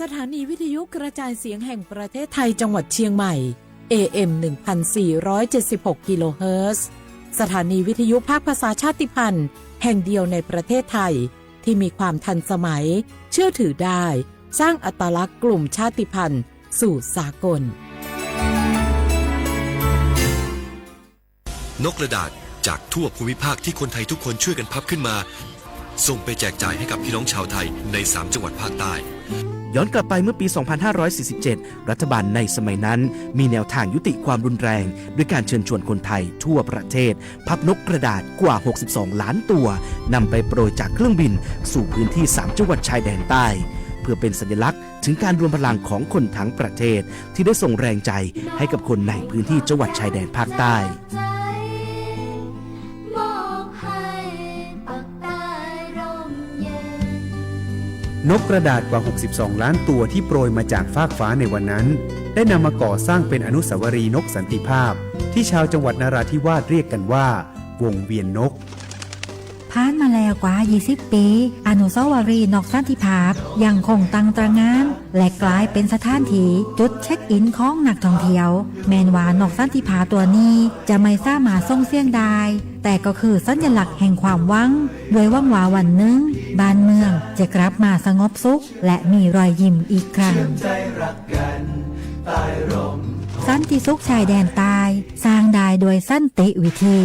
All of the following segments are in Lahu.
สถานีวิทยุกระจายเสียงแห่งประเทศไทยจังหวัดเชียงใหม่ เอ เอ็ม หนึ่งพันสี่ร้อยเจ็ดสิบหก กิโลเฮิรตซ์ สถานีวิทยุภาคภาษาชาติพันธุ์แห่งเดียวในประเทศไทย ที่มีความทันสมัย เชื่อถือได้ สร้างอัตลักษณ์กลุ่มชาติพันธุ์สู่สากล นกกระดาษจากทั่วภูมิภาคที่คนไทยทุกคนช่วยกันพับขึ้นมา ส่งไปแจกจ่ายให้กับพี่น้องชาวไทยในสามจังหวัดภาคใต้ ย้อนกลับไปเมื่อปี สองพันห้าร้อยสี่สิบเจ็ด รัฐบาลในสมัยนั้นมีแนวทางยุติความรุนแรง ด้วยการเชิญชวนคนไทยทั่วประเทศ พับนกกระดาษกว่า หกสิบสอง ล้านตัว นำไปโปรยจากเครื่องบินสู่พื้นที่สามจังหวัดชายแดนใต้ เพื่อเป็นสัญลักษณ์ถึงการรวมพลังของคนทั้งประเทศ ที่ได้ส่งแรงใจให้กับคนในพื้นที่จังหวัดชายแดนภาคใต้ นกกระดาษกว่า หกสิบสอง ล้านตัวที่โปรยมาจากฟากฟ้าในวันนั้น ได้นำมาก่อสร้างเป็นอนุสาวรีย์นกสันติภาพ ที่ชาวจังหวัดนราธิวาสเรียกกันว่า วงเวียนนก ผ่านมาแล้วกว่า ยี่สิบ ปี อนุสาวรีย์นกสันติภาพยังคงตั้งตระหง่าน และกลายเป็นสถานที่จุดเช็คอินของนักท่องเที่ยว แม้นว่านกสันติภาพตัวนี้จะไม่สามารถส่งเสียงได้ แต่ก็คือสัญลักษณ์แห่งความหวัง ด้วยหวังว่าวันหนึ่งบ้านเมืองจะกลับมาสงบสุข และมีรอยยิ้มอีกครั้ง สันติสุขชายแดนใต้ สร้างได้ด้วยสันติวิธี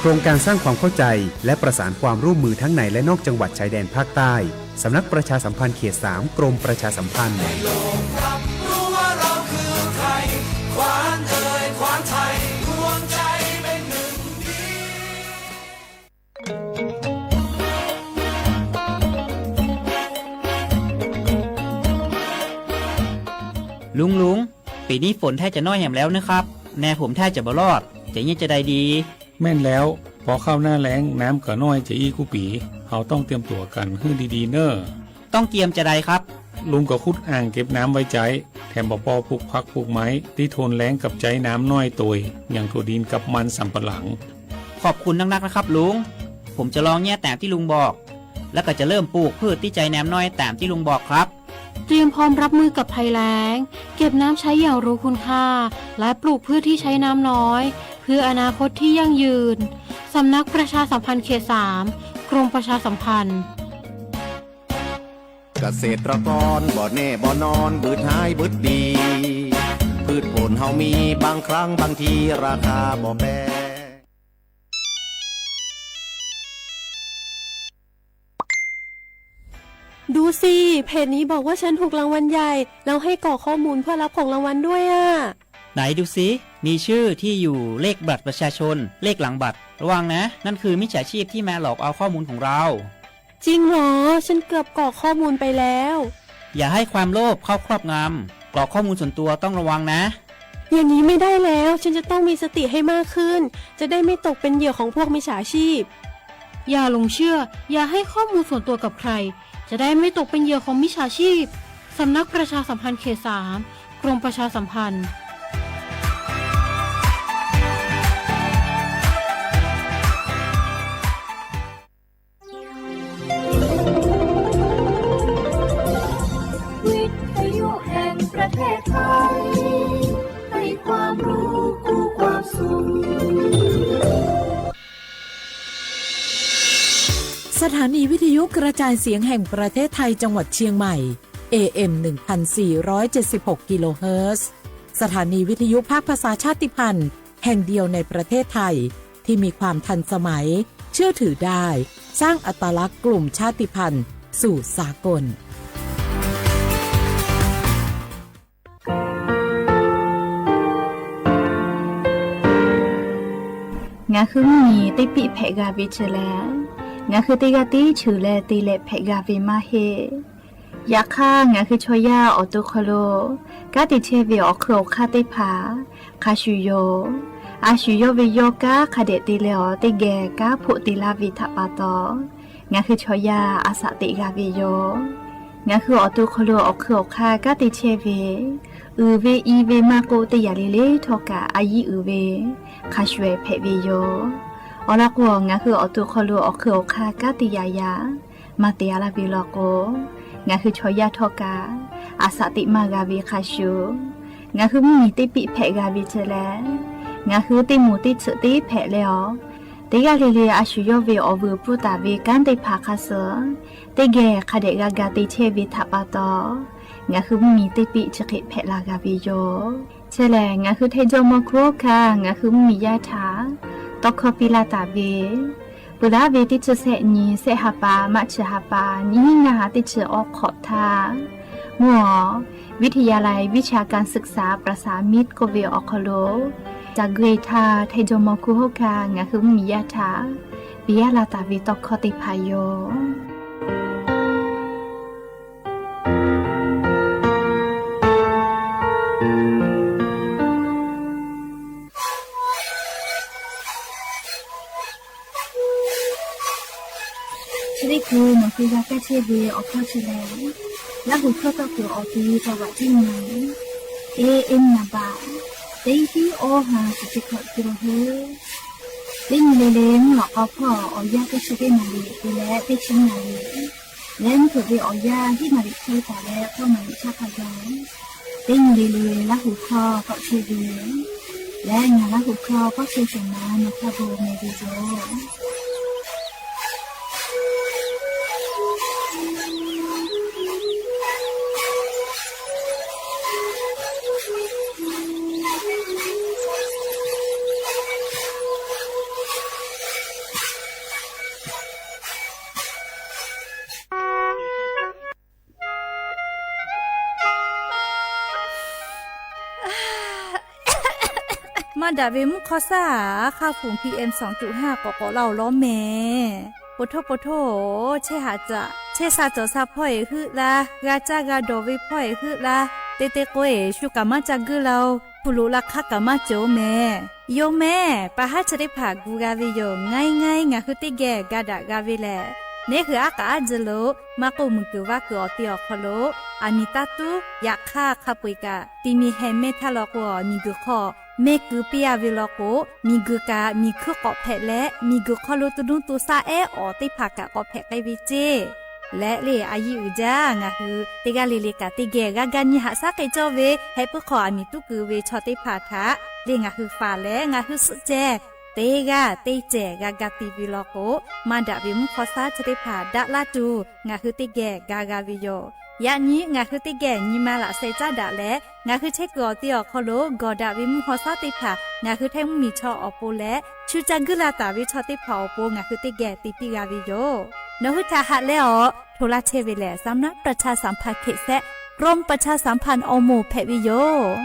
โครงการสร้างความเข้าใจและประสานความร่วมมือทั้งในและนอกจังหวัดชายแดนภาคใต้ สำนักประชาสัมพันธ์เขต สาม กรมประชาสัมพันธ์ ลุง ลุง ปีนี้ฝนแทบจะน้อยแหมแล้วนะครับ แนผมแทบจะบ่รอด จะเยียะจะใดดี แม่นแล้ว พอเข้าหน้าแล้ง น้ำก็น้อยจะอี้กู้ปี เฮาต้องเตรียมตั๋วกั๋นหื้อดีๆ เน่อ ต้องเตรียมจะใดครับ ลุงก็ขุดอ่างเก็บน้ำไว้ใจ๊ แถมบ่ปอปลูกผักปลูกไม้ตี้ทนแล้งกับใจ๊น้ำน้อยตวย อย่างถั่วดินกับมันสำปะหลัง ขอบคุณนักๆ นะครับลุง ผมจะลองเยียะตามที่ลุงบอก แล้วก็จะเริ่มปลูกพืชตี้ใจ๊น้ำน้อยตามที่ลุงบอกครับ เตรียมพร้อมรับมือกับภัยแล้ง เก็บน้ำใช้อย่างรู้คุณค่า และปลูกพืชที่ใช้น้ำน้อย เพื่ออนาคตที่ยั่งยืน สำนักประชาสัมพันธ์เขต สาม กรมประชาสัมพันธ์ เกษตรกรบ่แน่บ่นอน บืดหายบืดดี พืชผลเฮามี บางครั้งบางทีราคาบ่แปร ดูสิ เพจนี้บอกว่าฉันถูกรางวัลใหญ่ แล้วให้กรอกข้อมูลเพื่อรับของรางวัลด้วยอะ ไหนดูสิ มีชื่อ ที่อยู่ เลขบัตรประชาชน เลขหลังบัตร ระวังนะ นั่นคือมิจฉาชีพที่มาหลอกเอาข้อมูลของเรา จริงเหรอ ฉันเกือบกรอกข้อมูลไปแล้ว อย่าให้ความโลภเข้าครอบงำ กรอกข้อมูลส่วนตัวต้องระวังนะ อย่างนี้ไม่ได้แล้ว ฉันจะต้องมีสติให้มากขึ้น จะได้ไม่ตกเป็นเหยื่อของพวกมิจฉาชีพ อย่าหลงเชื่อ อย่าให้ข้อมูลส่วนตัวกับใคร จะได้ไม่ตกเป็นเหยื่อของมิจฉาชีพ สำนักประชาสัมพันธ์เขต สาม กรมประชาสัมพันธ์ วิทยุแห่งประเทศไทย ให้ความรู้คู่ความสุข สถานีวิทยุกระจายเสียงแห่งประเทศไทยจังหวัดเชียงใหม่ เอ เอ็ม หนึ่งพันสี่ร้อยเจ็ดสิบหก กิโลเฮิรตซ์ สถานีวิทยุภาคภาษาชาติพันธุ์แห่งเดียวในประเทศไทย ที่มีความทันสมัย เชื่อถือได้ สร้างอัตลักษณ์กลุ่มชาติพันธุ์สู่สากล Ngaˬ hui mvuhˇ miˬ teˇ piˆ hpehꞈ g'a ve chi lehˬ, ngaˬ hui teˇ g'aˇ tiˉ cheuˬ leh te leh hpehꞈ g'a ve maˇ heˆ. Yaꞈ hk'aˇ, ngaˬ hui chaw yaˇ awˬ to hk'aw lo kanˉ te chehˇ ve awˬ hk'eun awˬ hk'aˇ teˇ hpaˍ hk'a shuˍ yoˬ. A shuˍ yawˇ ve yawˇ kanˉ hk'a dehꞈ te leh awˬ teˇ geh kanˉ hpoˆ te laˇ ve htaꞈ pa taw, ngaˬ hui chaw yaˇ a shaꞈ teꞈ g'a ve yoˬ. Ngaˬ hui awˬ to hk'aw lo awˬ hk'eun awˬ hk'aˇ kanˉ te chehˇ ve, uiˍ ve i ve maˇ k'oˆ, teˇ yanˇ le le htawˇ kaꞈ a yiˉ uiˍ ve hk'a shuˍ hpehꞈ ve yoˬ. Awˬ lawn k'o, ngaˬ hui awˬ to hk'aw lo awˬ hk'eun awˬ hk'aˇ kanˉ te yaꞈ yaꞈ maˇ te a laˇ ve law k'o, Ngaˬ hui chaw yaˇ htawˇ kaꞈ, aˬ saꞈ teꞈ maˇ g'a ve hk'a shuˍ, ngaˬ hui mvuhˇmiˬ teˇ piˆ hpehꞈ g'a ve ceh leh, ngaˬ hui teˇ moˍ teˇ tsuhꞈ teˇ hpehꞈ leh awˬ, teˇ g'aˇ le le a shu yawˇ ve awˬ vuiˬ pfuhˇ taˍ ve kanˉ teˇ hpaˍ hk'a suh, teˇ geh hk'a dehꞈ g'a ga te chehˇ ve htaꞈ pa taw, ngaˬ hui mvuhˇmiˬ teˇ piˆ chi hk'e hpehꞈ la g'a ve yoˬ. Chi lehˬ, ngaˬ hui Htaiˍ jawˇmawˇ hkunˉ hawˉ hkanˇ ngaˬ hui mvuhˇmiˬ yaˇ htaꞈ tawˇ hkawˇ piˇ laˇ taˍ ve, peuˬ laˇ ve teˇ chi sehˆ nyi, sehˆ ha pa, March ha pa, nyiˇ hinˉ ngaˇ ha teˇ chi awˬ hk'awꞈ htaˇ, mvuhˇ awˬ วิทยาลัยวิชาการศึกษาประสามิตร k'oˆ ve awˬ hk'aw lo ca guˇ e htaˇ, Htaiˍ jawˇmawˇ hkunˉ hawˉ hkanˇ ngaˬ hui mvuhˇmiˬ yaˇ htaꞈ piˇ laˇ taˍ ve tawˇ hkawˇ teˇ hpaˍ yoˬ. Chi teˇ hkui nawˬ hui g'a kaˇ chehˇ ve awˬ hkawˇ chi lehˬ, Laˇ hu hkawˇ tawˆ kuiˬ awˬ ti ca vaꞈ tiˉ nyi, e e naˍ baꞈ, teˇ hiˉ awˇ ha shiˍ chi hkawꞈ te la hui. Teˇ nyi le le mvuhˇ lawꞈ k'aw hpawˇ awˬ yanˇ teˇ chi teˇ naˍ riˍ te leh teˇ chi naˍ riˍ, leh mvuhˇ hpeuꞈ ve awˬ yanˇ hiˉ naˍ riˍ hk'e taˍ leh k'awˇ naˍ riˍ chaˇ hk'a gaˬ, teˇ nyi le le Laˇ hu hkawˇ k'awꞈ chehˇ ve yoˬ. Leh ngaˬ Laˇ hu hkawˇ k'awꞈ chehˇ shawˍ ma nawˬ hk'a gu meh ve yoˬ. Maˇ daꞈ ve mvuhˇ hk'aw saˉ, a hk'aˇ fuˍ PM สองจุดห้า k'awꞈ k'awꞈ laˇ-oˬ lawˉ mehˍ. Poˬ htoˇ poˬ htoˇ-oˬ, chehˇ haꞈ caꞈ chehˇ sha cawˬ sha hpawˇ-eˬ heuˆ la, g'a caˇ g'a dawˬ ve hpawˇ-eˬ heuˆ la, te te k'o-eˬ shu kaꞈ maˇ ca guˇ la-oˬ, hpu loꞈ la hk'aˇ kaꞈ maˇ cawˬ-oˬ mehˍ. Yoˬ mehˍ, pa haˉ chi teˇ hpaˍ gu g'a ve yoˬ. Ngaˇ e ngaˇ e ngaˬ hui teˇ geh ga daꞈ g'a ve lehˬ, neˉ hui aˉ k'aꞈ aˉ ji lo maˇ k'oˆ, muiˬ kuiˬ vaˇ kuiˬ awˬ te awˬ hk'aw lo aˬ miˍ taˇ tuˉ yaꞈ hk'aˇ hk'a peu-eˬ kaꞈ ti mi heh mehˇ htaˇ law k'o, miˬ guiˬ hk'aw mehˇ keu piˇ-a ve law k'o, miˬ guiˬ kaꞈ miˬ hkuiˇ k'awꞈ hpehꞈ leh, miˬ guiˬ hk'aw lo to nuˇ to shaˆ ehˉ awˬ teˇ hpaˍ kaꞈ k'awꞈ hpehꞈ k'ai ve ceˇ. Leh le a yiˇ uiˍ jaˇ ngaˬ hui teˇ g'aˇ le le kaꞈ teˇ geh g'a ga nyi haꞈ shaˉ k'ai cawˇ ve, heh puiˉ hk'aw aˬ miˍ tuˉ keu ve chaw teˇ hpaˍ htaꞈ le ngaˬ hui faˍ leh ngaˬ hui suhˆ ceh teˇ g'aˇ teˇ cehˬ g'a ga ti ve law k'o, maˇ daꞈ ve mvuhˇ hk'aw saˉ chi teˇ hpaˍ daꞈ laˇ tuˬ ngaˬ hui teˇ geh ga g'a ve yoˬ. Yaꞈ nyi ngaˬ hui teˇ geh nyi ma laꞈ sheh caˉ daꞈ leh, ngaˬ hui chehˇ kuiˬ awˬ te awˬ hk'aw lo gawˬ daꞈ ve mvuhˇ hk'aw saˉ teˇ hpaˍ ngaˬ hui Htaiˇ mvuhˇmiˬ chaw awˬ pon leh, shu ca guˇ la taˍ ve chaw teˇ hpaˍ awˬ pon ngaˬ hui teˇ geh te piˇ g'a ve yoˬ. Nawˬ hui htaꞈ haꞈ leh awˬ hto laˇ chehˇ ve lehˬ, สำนักประชาสัมพันธ์เขตแซะ กรมประชาสัมพันธ์ อม hpehꞈ ve yoˬ.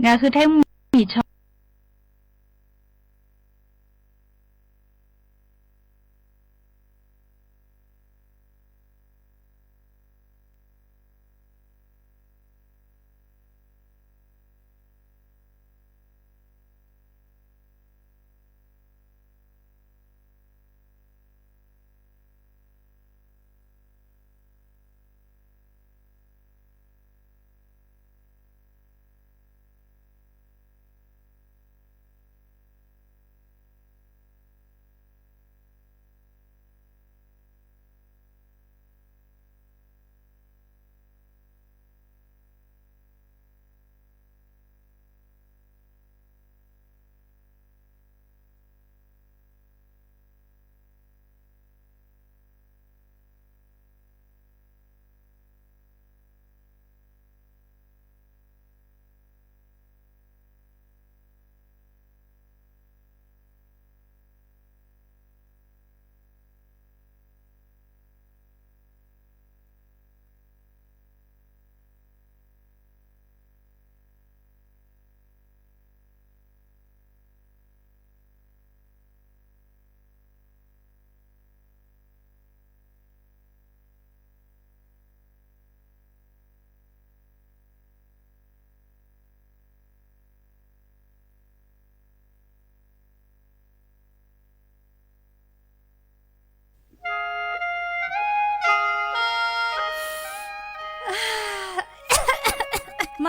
Ngaˬ hui Htaiˇ mvuhˇmiˬ chaw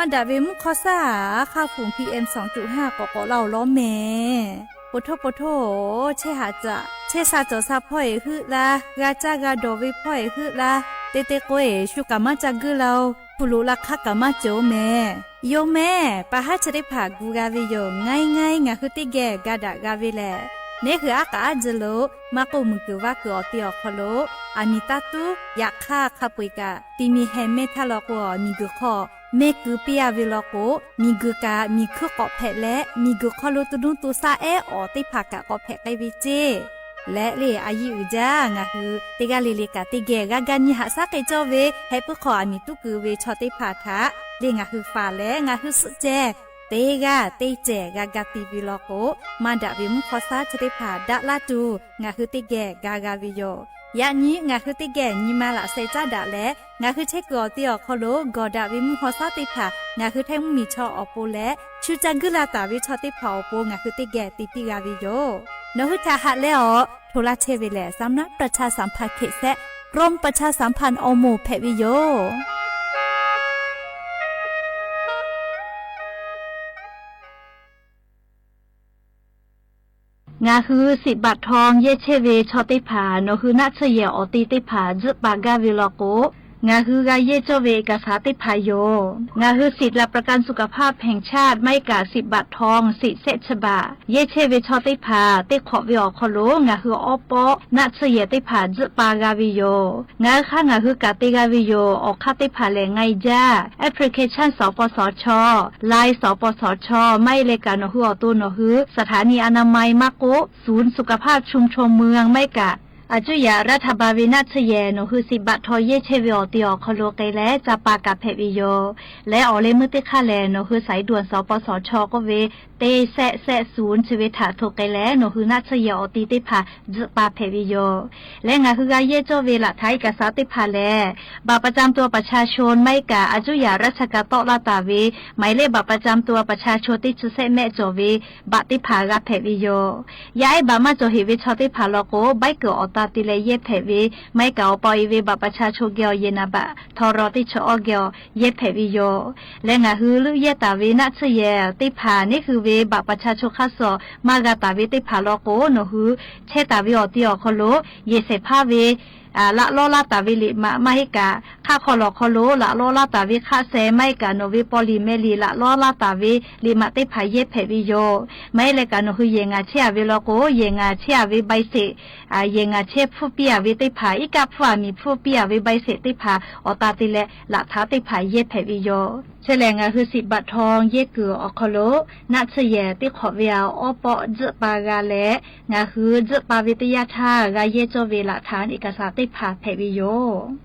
Maˇ daꞈ ve mvuhˇ hk'aw saˉ, a hk'aˇ fuˍ PM สองจุดห้า k'awꞈ k'awꞈ laˇ-oˬ lawˉ mehˍ. Poˬ htoˇ poˬ htoˇ-oˬ, chehˇ haꞈ caꞈ chehˇ sha cawˬ sha hpawˇ eˬ heuˆ laˇ, g'a caˇ g'a dawˬ ve hpawˇ eˬ heuˆ laˇ, te te k'o eˬ shu kaꞈ maˇ ca guiˇ laˇ-oˬ. Hpu loꞈ la hk'aˇ kaꞈ maˇ cawˬ mehˍ. Yoˬ mehˍ, pa haˉ chi teˇ hpaˍ gu g'a ve yoˬ. Ngaiˉ ngaiˉ ngaˬ hui teˇ geh ga daꞈ g'a ve lehˬ, neˉ hui aˉ k'aꞈ aˉ ji lo maˇ k'oˆ, muiˬ guiˬ vaˇ kuiˬ awˬ te awˬ hk'aw lo aˬ miˍ taˇ tuˉ. Yaꞈ hk'aˇ, hk'a peu-eˬ kaꞈ ti mi heh mehˇ htaˇ law k'o, miˬ guiˬ hk'aw mehˇ keu piˇ-a ve law k'o, miˬ guiˬ kaꞈ miˬ hkuiˇ k'awꞈ hpehꞈ leh, miˬ guiˬ hk'aw lo to nuˇ to shaˆ ehˉ awˬ teˇ hpaˍ kaꞈ k'awꞈ hpehꞈ k'ai ve ceˇ. Leh le, a yiˇ uiˍ jaˇ, ngaˬ hui teˇ g'aˇ le le kaꞈ teˇ geh g'a ga nyi haꞈ shaˉ k'ai cawˇ ve, heh puiˉ hk'aw aˬ miˍ tuˉ keu ve chaw teˇ hpaˍ htaꞈ le ngaˬ hui faˍ leh ngaˬ hui suhˆ ceh teˇ g'aˇ teˇ cehˬ g'a ga ti ve law k'o, maˇ daꞈ ve mvuhˇ hk'aw shaˉ chi teˇ hpaˍ daꞈ laˇ tuˬ ngaˬ hui teˇ geh ga g'a ve yoˬ. Yaꞈ nyi ngaˬ hui teˇ geh nyi ma laꞈ sheh caˉ daꞈ leh, ngaˬ hui chehˇ kuiˬ awˬ te awˬ hk'aw lo gawˬ daꞈ ve mvuhˇ hk'aw shaˉ teˇ hpaˍ ngaˬ hui Htaiˇ mvuhˇmiˬ chaw awˬ pon leh, shu ca guiˇ la taˍ ve chaw teˇ hpaˍ awˬ pon ngaˬ hui teˇ geh te piˇ g'a ve yoˬ. Nawˬ hui htaꞈ haꞈ leh awˬ hto laˇ chehˇ ve lehˬ, สำนักประชาสัมพันธ์เขต และกรมประชาสัมพันธ์ awˬ moˍ hpehꞈ ve yoˬ. Ngaˬ hui สิบ บาททอง yehˇ chehˇ ve chaw teˇ hpaˍ nawˬ hui naˆ tsuhˇ yehˬ awˬ te teˇ hpaˍ tzuhˆ pa gaˇ ve law k'o, ngaˬ hui g'a yehˇ cawˇ ve เอกสาร teˇ hpaˍ yoˬ. Ngaˬ hui สิทธิ์หลักประกันสุขภาพแห่งชาติ maˇ heˆ kaꞈ สิบ บาททอง สิทธิ์แสะchi บาท yehˇ chehˇ ve chaw teˇ hpaˍ teˇ hk'awꞈ ve awˬ hk'aw lo ngaˬ hui awˉ pawˆ naˆ tsuhˇ yehˬ teˇ hpaˍ tzuhˆ pa g'a ve yoˬ. Ngaˬ hui hk'aˇ ngaˬ hui kaꞈ te g'a ve yoˬ. Awˬ hk'aˇ teˇ hpaˍ lehˬ, ngaiˇ jaˇ application สปสช, Line สปสช, maˇ heˆ leh kaꞈ nawˬ hui awˬ to nawˬ hui สถานีอนามัย maˇ k'oˆ ศูนย์สุขภาพชุมชนเมือง maˇ heˆ kaꞈ อายุทยารัฐบาล ve naˆ tsuhˇ yehˬ nawˬ hui สิบ บาททอง yehˇ chehˇ ve awˬ te awˬ hk'aw lo k'ai leh ca pa kaꞈ hpehꞈ ve yoˬ. Leh awˬ leh meuˇ teˇ hk'aˇ lehˬ, nawˬ hui สายด่วน สปสช k'oˆ ve เจ็ด เจ็ด ศูนย์ chi ve htaꞈ hto k'ai leh nawˬ hui naˆ tsuhˇ yehˬ awˬ te teˇ hpaˍ tzuhˆ pa hpehꞈ ve yoˬ. Leh ngaˬ hui g'a yehˇ cawˇ ve หลักฐานเอกสาร teˇ hpaˍ lehˬ, บัตรประจำตัวประชาชน maˇ heˆ kaꞈ อายุทยาราชการ tawˆ laˇ taˍ ve หมายเลขบัตรประจำตัวประชาชน teˇ chi sehˆ mehˆ cawˬ ve บัตร teˇ hpaˍ g'a hpehꞈ ve yoˬ. Yaˇ ehˉ บัตร maˇ cawˬ heꞈ ve chaw teˇ hpaˍ law k'o, ใบเกิด awˬ ta te leh yehˇ hpehꞈ ve, maˇ heˆ kaꞈ awˬ pa awˬ e ve บัตรประชาชน geh awˬ yehˬ naˍ baꞈ htaw raw teˇ chi awˇ geh awˬ yehˇ hpehꞈ ve yoˬ. Leh ngaˬ hui leuˆ yehˇ taˍ ve naˆ tsuhˇ yehˬ teˇ hpaˍ neˉ hui ve บัตรประชาชน hk'aˇ suh maˇ g'a taˍ ve teˇ hpaˍ law k'o, nawˬ hui chehˇ taˍ ve awˬ te awˬ hk'aw lo yehˬ shehˍ hpaˇ ve laꞈ lawˇ laˇ taˍ ve liꞈ maꞈ maˇ heˆ kaꞈ, hk'aˆ hk'aw lawˬ hk'aw lo laꞈ lawˇ laˇ taˍ ve hk'aˆ sheh maˇ heˆ kaꞈ, nawˬ ve paw liꞈ meh liꞈ laꞈ lawˇ laˇ taˍ ve liꞈ maꞈ teˇ hpaˍ yehˇ hpehꞈ ve yoˬ. Maˇ heˆ leh kaꞈ nawˬ hui yehˬ ngaˬ chehˇ-a ve law k'o, yehˬ ngaˬ chehˇ-a ve ใบเสร็จ, yehˬ ngaˬ chehˇ hpfuhˇ piˇ-a ve teˇ hpaˍ, iˉ kaˆ hpfuhˇ-a miˬ hpfuhˇ piˇ-a ve ใบเสร็จ teˇ hpaˍ awˬ ta te leh laꞈ htaꞈ teˇ hpaˍ yehˇ hpehꞈ ve yoˬ. Chi lehˬ ngaˬ hui สิบ บาททอง yehˇ kuiˬ awˬ hk'aw lo naˆ tsuhˇ yehˬ teˇ hk'awꞈ ve awˉ pawˆ tzuhˆ pa g'a leh, ngaˬ hui tzuhˆ pa ve teˇ yanˇ htaˇ g'a yehˇ cawˇ ve หลักฐานเอกสาร teˇ hpaˍ hpehꞈ ve yoˬ.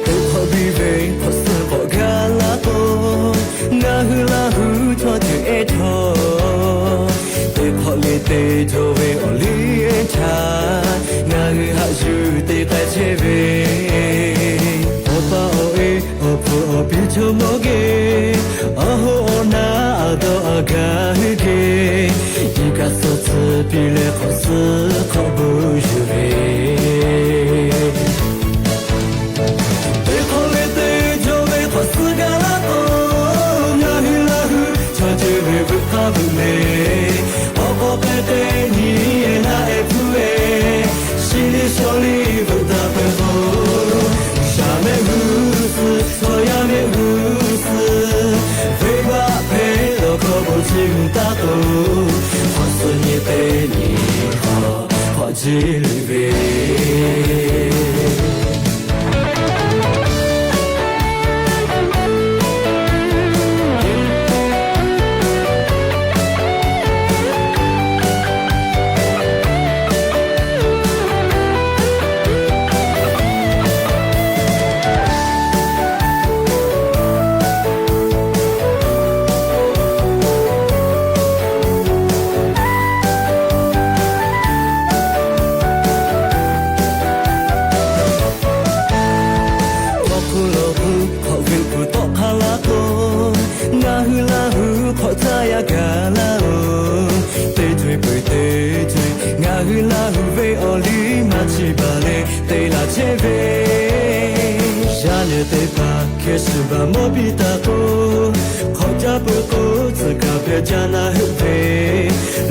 Teˇ hk'awꞈ biˇ ve hk'awꞈ suh k'awꞈ gaˇ laˇ k'o, ngaˬ hui Laˇ huˍ chaw ceuˬ ehˉ htawˇ, teˇ hk'awꞈ le te jaw ve awˬ liˇ ehˉ htaꞈ ngaˬ hui haꞈ yuˬ te k'ai chehˇ ve, awˬ pa awˬ e awˬ hpfuhˇ awˬ piˇ chaw mawˇ geh, awˬ hoˉ awˬ naˉ a dawˇ a gaˬ hui geh, iˉ kaˆ suh tcuh piˇ leh hk'awꞈ suh hk'awꞈ buˇ yuˬ ve, teˇ hk'awꞈ le te jaw ve hk'awꞈ suh gaˇ laˇ k'o, ngaˬ hui Laˇ huˍ chaw ceuˬ ve veuꞈ k'aˇ veuꞈ le, k'awꞈ k'awꞈ k'ai k'ai nyi e naˆ ehˉ hpu ve, shi liˇ shawˉ liˇ veuꞈ daꞈ peuˬ k'o, shaˍ mehˆ g'uˇ suhˍ, chaw yaˇ mehˆ g'uˇ suhˍ, venˇbaˆ hpehꞈ lawˬ hkawˇ bon chi mvuh taˉ k'o, hk'awꞈ suh nyi te nyi hk'awꞈ hk'awꞈ jeˇ liꞈ ve te laˬ chehˇ ve, yaˇ nehˬ teˇ hpaˍ hkeh shiˍ baˬ mawˇ piˇ taˍ k'o, hk'awꞈ caˇ peuˬ k'o, tcuh kaˍ hpehꞈ caˇ na heuˆ ve,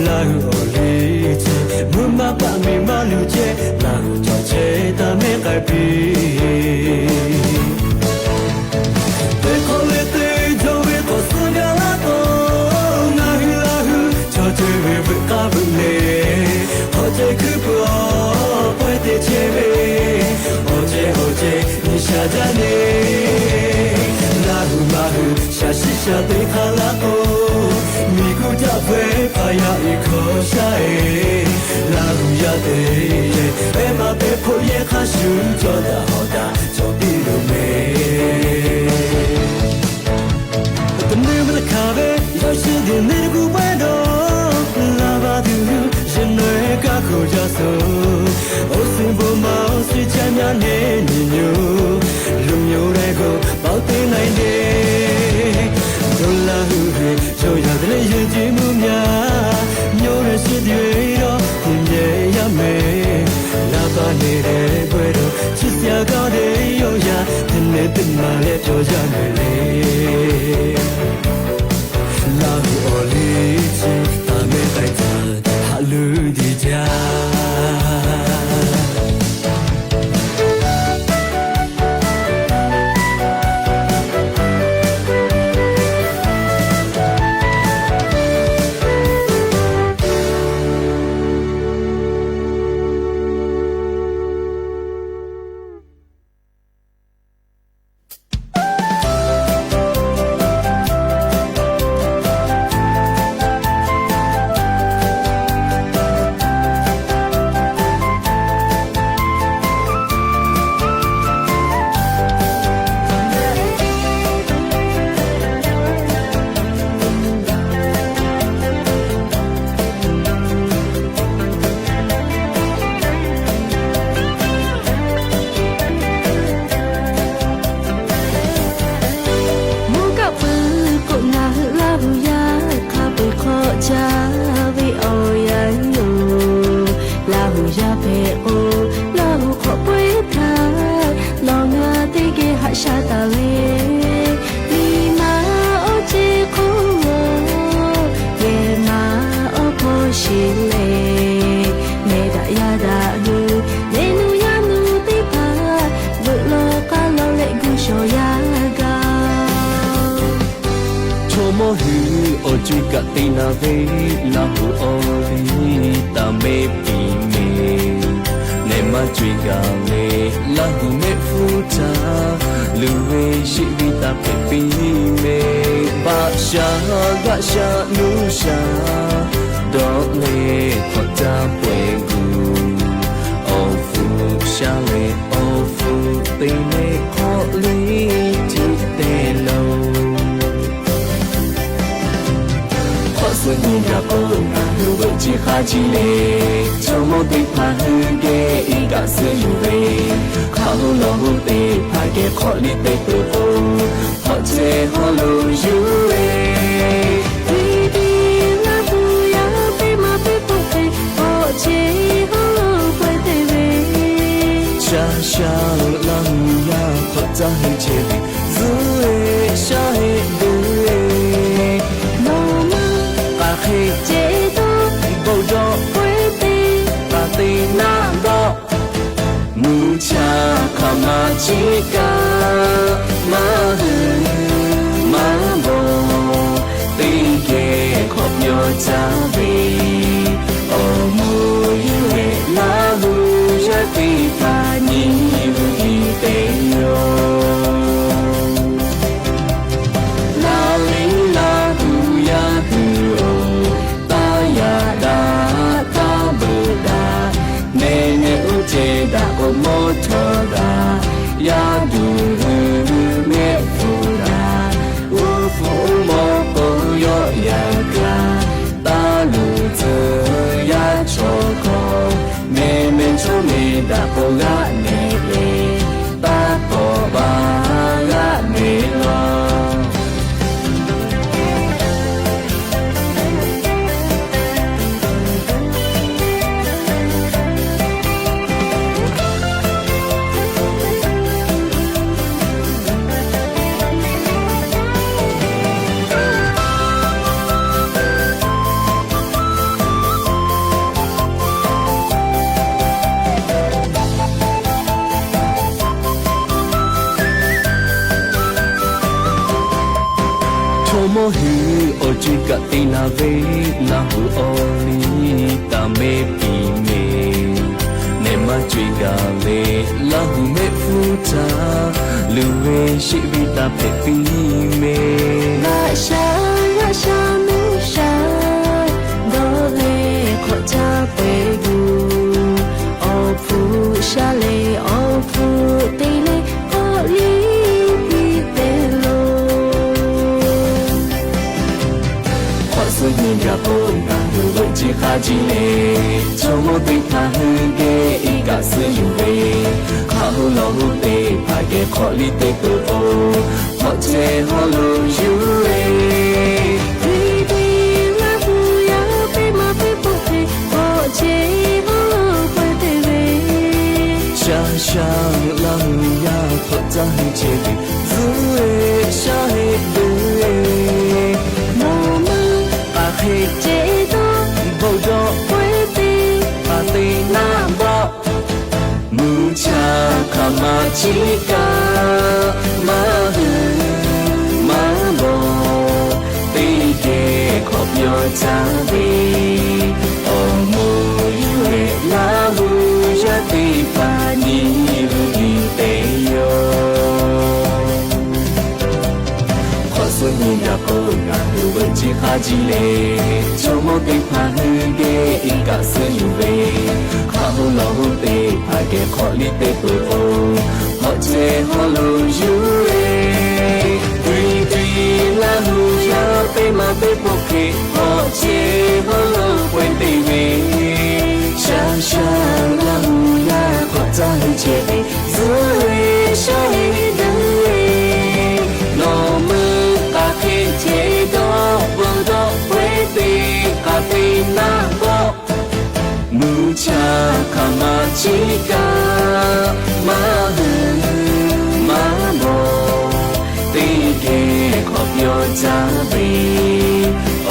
Laˇ hu awˬ liˇ chi mvuhˇ maˇ paˆ miˬ maˇ luˬ chehˇ, Laˇ hu cawˬ chehˇ taˇ mehˉ k'ai piˇ. Teˇ hk'awꞈ leh teˇ jawˇ ve k'awꞈ suh gaˇ laˇ k'o, ngaˬ hui Laˇ hu chaw ceuˬ ve veuꞈ k'aˇ veuꞈ le, hk'awꞈ ceh hkuiˉ puiˍ awˬ pawehˇ te chehˇ ve, awˬ ceh awˬ ceh nyi sha jaˇ le. Laˇ hu maˇ hui shaˍ shiˉ shaˍ teꞈ hk'a laˇ k'o, miˬ guˇ jaˆ ve hpaˍ yaˇ iˉ hkawˇ shaˉ e, Laˇ hu yaˇ te yehˬ pehˉ maˇ pehˉ hk'oˆ yehˬ hk'a shuˍ cawˬ daꞈ hawꞈ daꞈ cawˬ piˇ loˬ meh. Teˇ nyi ve teˇ hkanˍ ve yawˇ shu teˇ nyi gu pawehˇ dawˇ, Laˇ va tuˬ hui yehˬ nawˬ e kaˇ hk'oˆ jaˇ suh, awˬ suhˍ bon ma awˬ suhˍ chehˇ nyaˇ neˇ nyi nyi, luˬ myoˬ leh g'oˬ paoˬ te na e le. Dawˇ Laˇ hu ve yawˇ yaˇ teˇ leh yehˬ jiˇ mvuhˇ myaˇ, myoˬ leh shiˍ teˇ ve yawˇ teˇ meh yaˇ meh, Laˇ va neˇ leh pawehˇ dawˇ chi siˍ a gaˇ ve yawˇ yaˇ teˇ nehˬ teˇ maˬ leh cawˬ yaˇ meh le. Laˇ hu awˬ liˇ chi taˇ mehˉ k'ai tcuh haꞈ luˬ diˇ jaˇ. Mvuhˇ kaˆ pui k'o ngaˬ hui Laˇ hu yaˇ hk'a peu-eˬ hk'awꞈ caˇ ve awˬ yanˇ yoˬ. Laˇ hu yaˇ hpehꞈ k'o, Laˇ hu hk'awꞈ pawehˇ htaˇ, nawˬ ngaˬ teˇ geh haꞈ sha taˍ ve, liꞈ ma awˬ ceˇ hk'oˆ lo, yehˬ ma awˬ hkawˇ shiˍ leh, mehˬ daꞈ yaˇ daꞈ hui, leh nuˇ yaˇ nuˇ teˇ hpaˍ, veuꞈ lawˬ k'aˇ lawˬ leh gu shawˍ yaˇ gaˇ. Chaw mawˇ hui awˬ co-e kaꞈ te na ve, Laˇ hu awˬ liˇ taˇ mehˉ piˇ meh. Nehˬ maˇ co-e gaˬ leh, Laˇ hu mehˆ hpfuhˇ htaˇ, luˬ ve sheˆ ve taˇ hpehꞈ piˇ meh. Baˆ sha, g'aˆ sha, nuˇ sha, dawˇ leh hk'awꞈ caˇ pawehˇ gu, awˬ hpfuhˇ sha leh awˬ hpfuhˇ te leh hk'awꞈ liˇ cuˇ te loˬ. Hk'awꞈ suh nyi gaˬ k'o, ngaˬ hui veuꞈ chi hk'a chi le. Chaw mawˇ teˇ hpaˍ hui geh iˉ kaˆ suh yuˬ ve, hk'aˆ hoˉ lawˬ hoˉ teˇ hpaˍ geh hk'awꞈ liˇ te peuˬ k'o, hk'awꞈ ceh hawˉ lo yuˬ ve, teˇ teˇ Laˇ hu yaˇ pehˉ maˇ pehˉ hk'oˆ hk'e, hk'awꞈ ceh hawˉ lo pawehˇ te ve, shaˍ shaˍ Laˇ hu yaˇ hk'awꞈ caˇ hui chehˇ ve, zuhˆ e shaˉ heˆ deuˬ e, nawˬ maˇ k'aˬ hk'e ceh dawˇ, bon dawˇ pawehˇ te, k'aˬ te naˆ dawˇ. Mvuhˇ cha hk'aˬ ma chi kaꞈ maˇ hui maˇ g'awˬ, teˇ geh hk'awꞈ yawˇ caˇ ve, awˬ moˍ yuˬ leh Laˇ hu yaˇ teˇ hpaˍ nyi hui tiˉ te yoˬ. Laˇ liˇ Laˇ hu yaˇ hui oˬ, taˇ yaꞈ daꞈ taˇ beuꞈ daꞈ, meh meh uˉ ceh daꞈ k'o mawˇ htawˇ daꞈ, yaˇ duˬ hui mehˆ hpfuhˇ daꞈ, uˉ hpfuhˇ mawˇ k'o yawˆ yan kaꞈ, taˇ luˬ tcuh yaˇ chaw hkawˇ, meh meh chaw meh daꞈ k'o g'aˆ meh leh, taˇ k'awꞈ ba g'aˆ meh lawˬ. Awˬ hui awˬ co-e kaꞈ te la ve, Laˇ huˍ awˬ liˇ taˍ mehˆ piˇ mehˍ. Nehˬ maˇ co-e gaˬ ve, Laˇ huˍ mehˆ hpfuhˇ htaꞈ luˬ ve sheˆ ve taˇ hpehꞈ piˇ mehˍ. G'aꞈ sha g'aꞈ sha mehˆ sha dawˇ leh hk'awꞈ caˇ pehˍ tuˬ, awˬ hpfuhˇ sha leh awˬ hpfuhˇ te leh k'awꞈ liˇ piˇ te lo. Hk'awꞈ suh nyi gaˬ k'o, ngaˬ hui veuꞈ chi hk'a ji leh, chaw mawˇ teˇ hpaˍ hui geh iˉ kaˆ suh yuˬ ve, hk'aˆ hoˉ lawˬ hoˉ teˇ hpaˍ geh hk'awꞈ liˇ te peuˬ k'o, hk'awꞈ chehˇ hawˉ lo yuˬ ve, teˇ teˇ Laˇ huˍ yaˇ pehˇ maˇ pehˇ pawˆ hk'e hk'awꞈ chehˇ hawˉ lo pawehˇ te ve, shaˉ shaˉ Laˇ huˍ yaˇ hk'awꞈ caˇ hui chehˇ ve, zuhˆ ve shaˉ heˆ deuˬ ve, mawˬ meuˇ k'aˬ hk'e ceh dawˇ bon dawˇ pawehˇ te, k'aˬ te naˆ bawˆ, mvuhˇ chaˇ hk'aˬ ma chiˉ kaꞈ maˇ hui maˇ lawˬ, teˇ geh hk'awꞈ pyawˇ caˇ ve, awˬ moˍ yuˬ leh Laˇ huˍ yaˇ teˇ hpaˍ nyi lo nyi te yoˬ. Hk'awꞈ suh nyi gaˬ k'o, ngaˬ hui veuꞈ chi hk'a ji leh, chaw mawˇ teˇ hpaˍ hui geh iˉ kaˆ suh yuˬ ve, hk'aˆ hoˉ lawˬ hoˉ teˇ hpaˍ geh hk'awꞈ liˇ te peuˬ k'o, hk'awꞈ chehˇ hawˉ lo yuˬ ve, tuꞈ tuꞈ Laˇ huˍ yaˇ pehˇ maˇ pehˇ pawˆ hk'e hk'awꞈ chehˇ hawˉ lo pawehˇ te ve, shaˉ shaˉ Laˇ huˍ yaˇ hk'awꞈ caˇ hui chehˇ ve, zuhˆ ve shaˉ heˆ deuˬ ve, nawˬ meuˇ k'aˬ hk'e ceh dawˇ bon dawˇ pawehˇ te, k'aˬ te naˆ bawˆ, mvuhˇ chaˇ hk'aˬ ma chiˉ kaꞈ maˇ hui maˇ lawˬ, teˇ geh hk'awꞈ pyawˇ caˇ ve,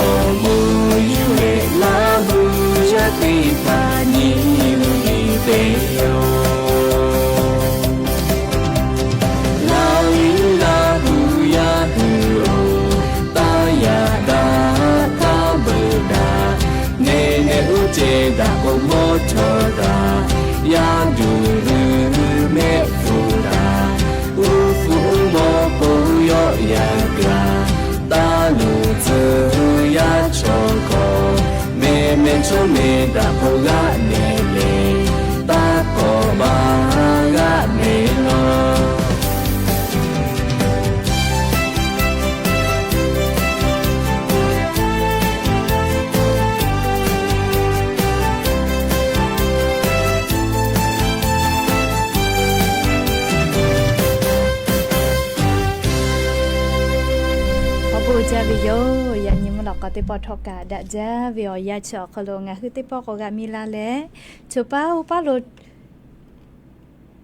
awˬ moˍ yuˬ leh Laˇ huˍ yaˇ teˇ hpaˍ nyi lo nyi te yoˬ. Laˇ huˍ Laˇ huˍ yaˇ hui-oˬ, taˇ yaꞈ daꞈ taˇ beuꞈ daꞈ, neˇ neˇ uˉ ceh daꞈ k'o mawˇ htawꞈ daꞈ, yaˇ duˬ hui mehˆ hpfuhˇ daꞈ, uˉ hpfuhˇ uˉ mawˇ k'o yawˆ yan gaˬ, taˇ luˬ tcuh yaˇ chaw hkawꞈ, meh meh chawˇ meh daꞈ k'o g'aˆ meh leh, taˇ kawꞈ ba g'aˆ meh law. Awˬ bon jaˇ ve yoˬ. Yaꞈ nyi mvuhˇ lawꞈ k'aw teˇ pawˆ htawˇ kaꞈ daꞈ jaˇ ve awˬ yanˇ chi awˬ hk'aw lo ngaˬ hui teˇ pawˆ k'awꞈ g'a mi la leh, choˬ paˉ uˉ paˉ lo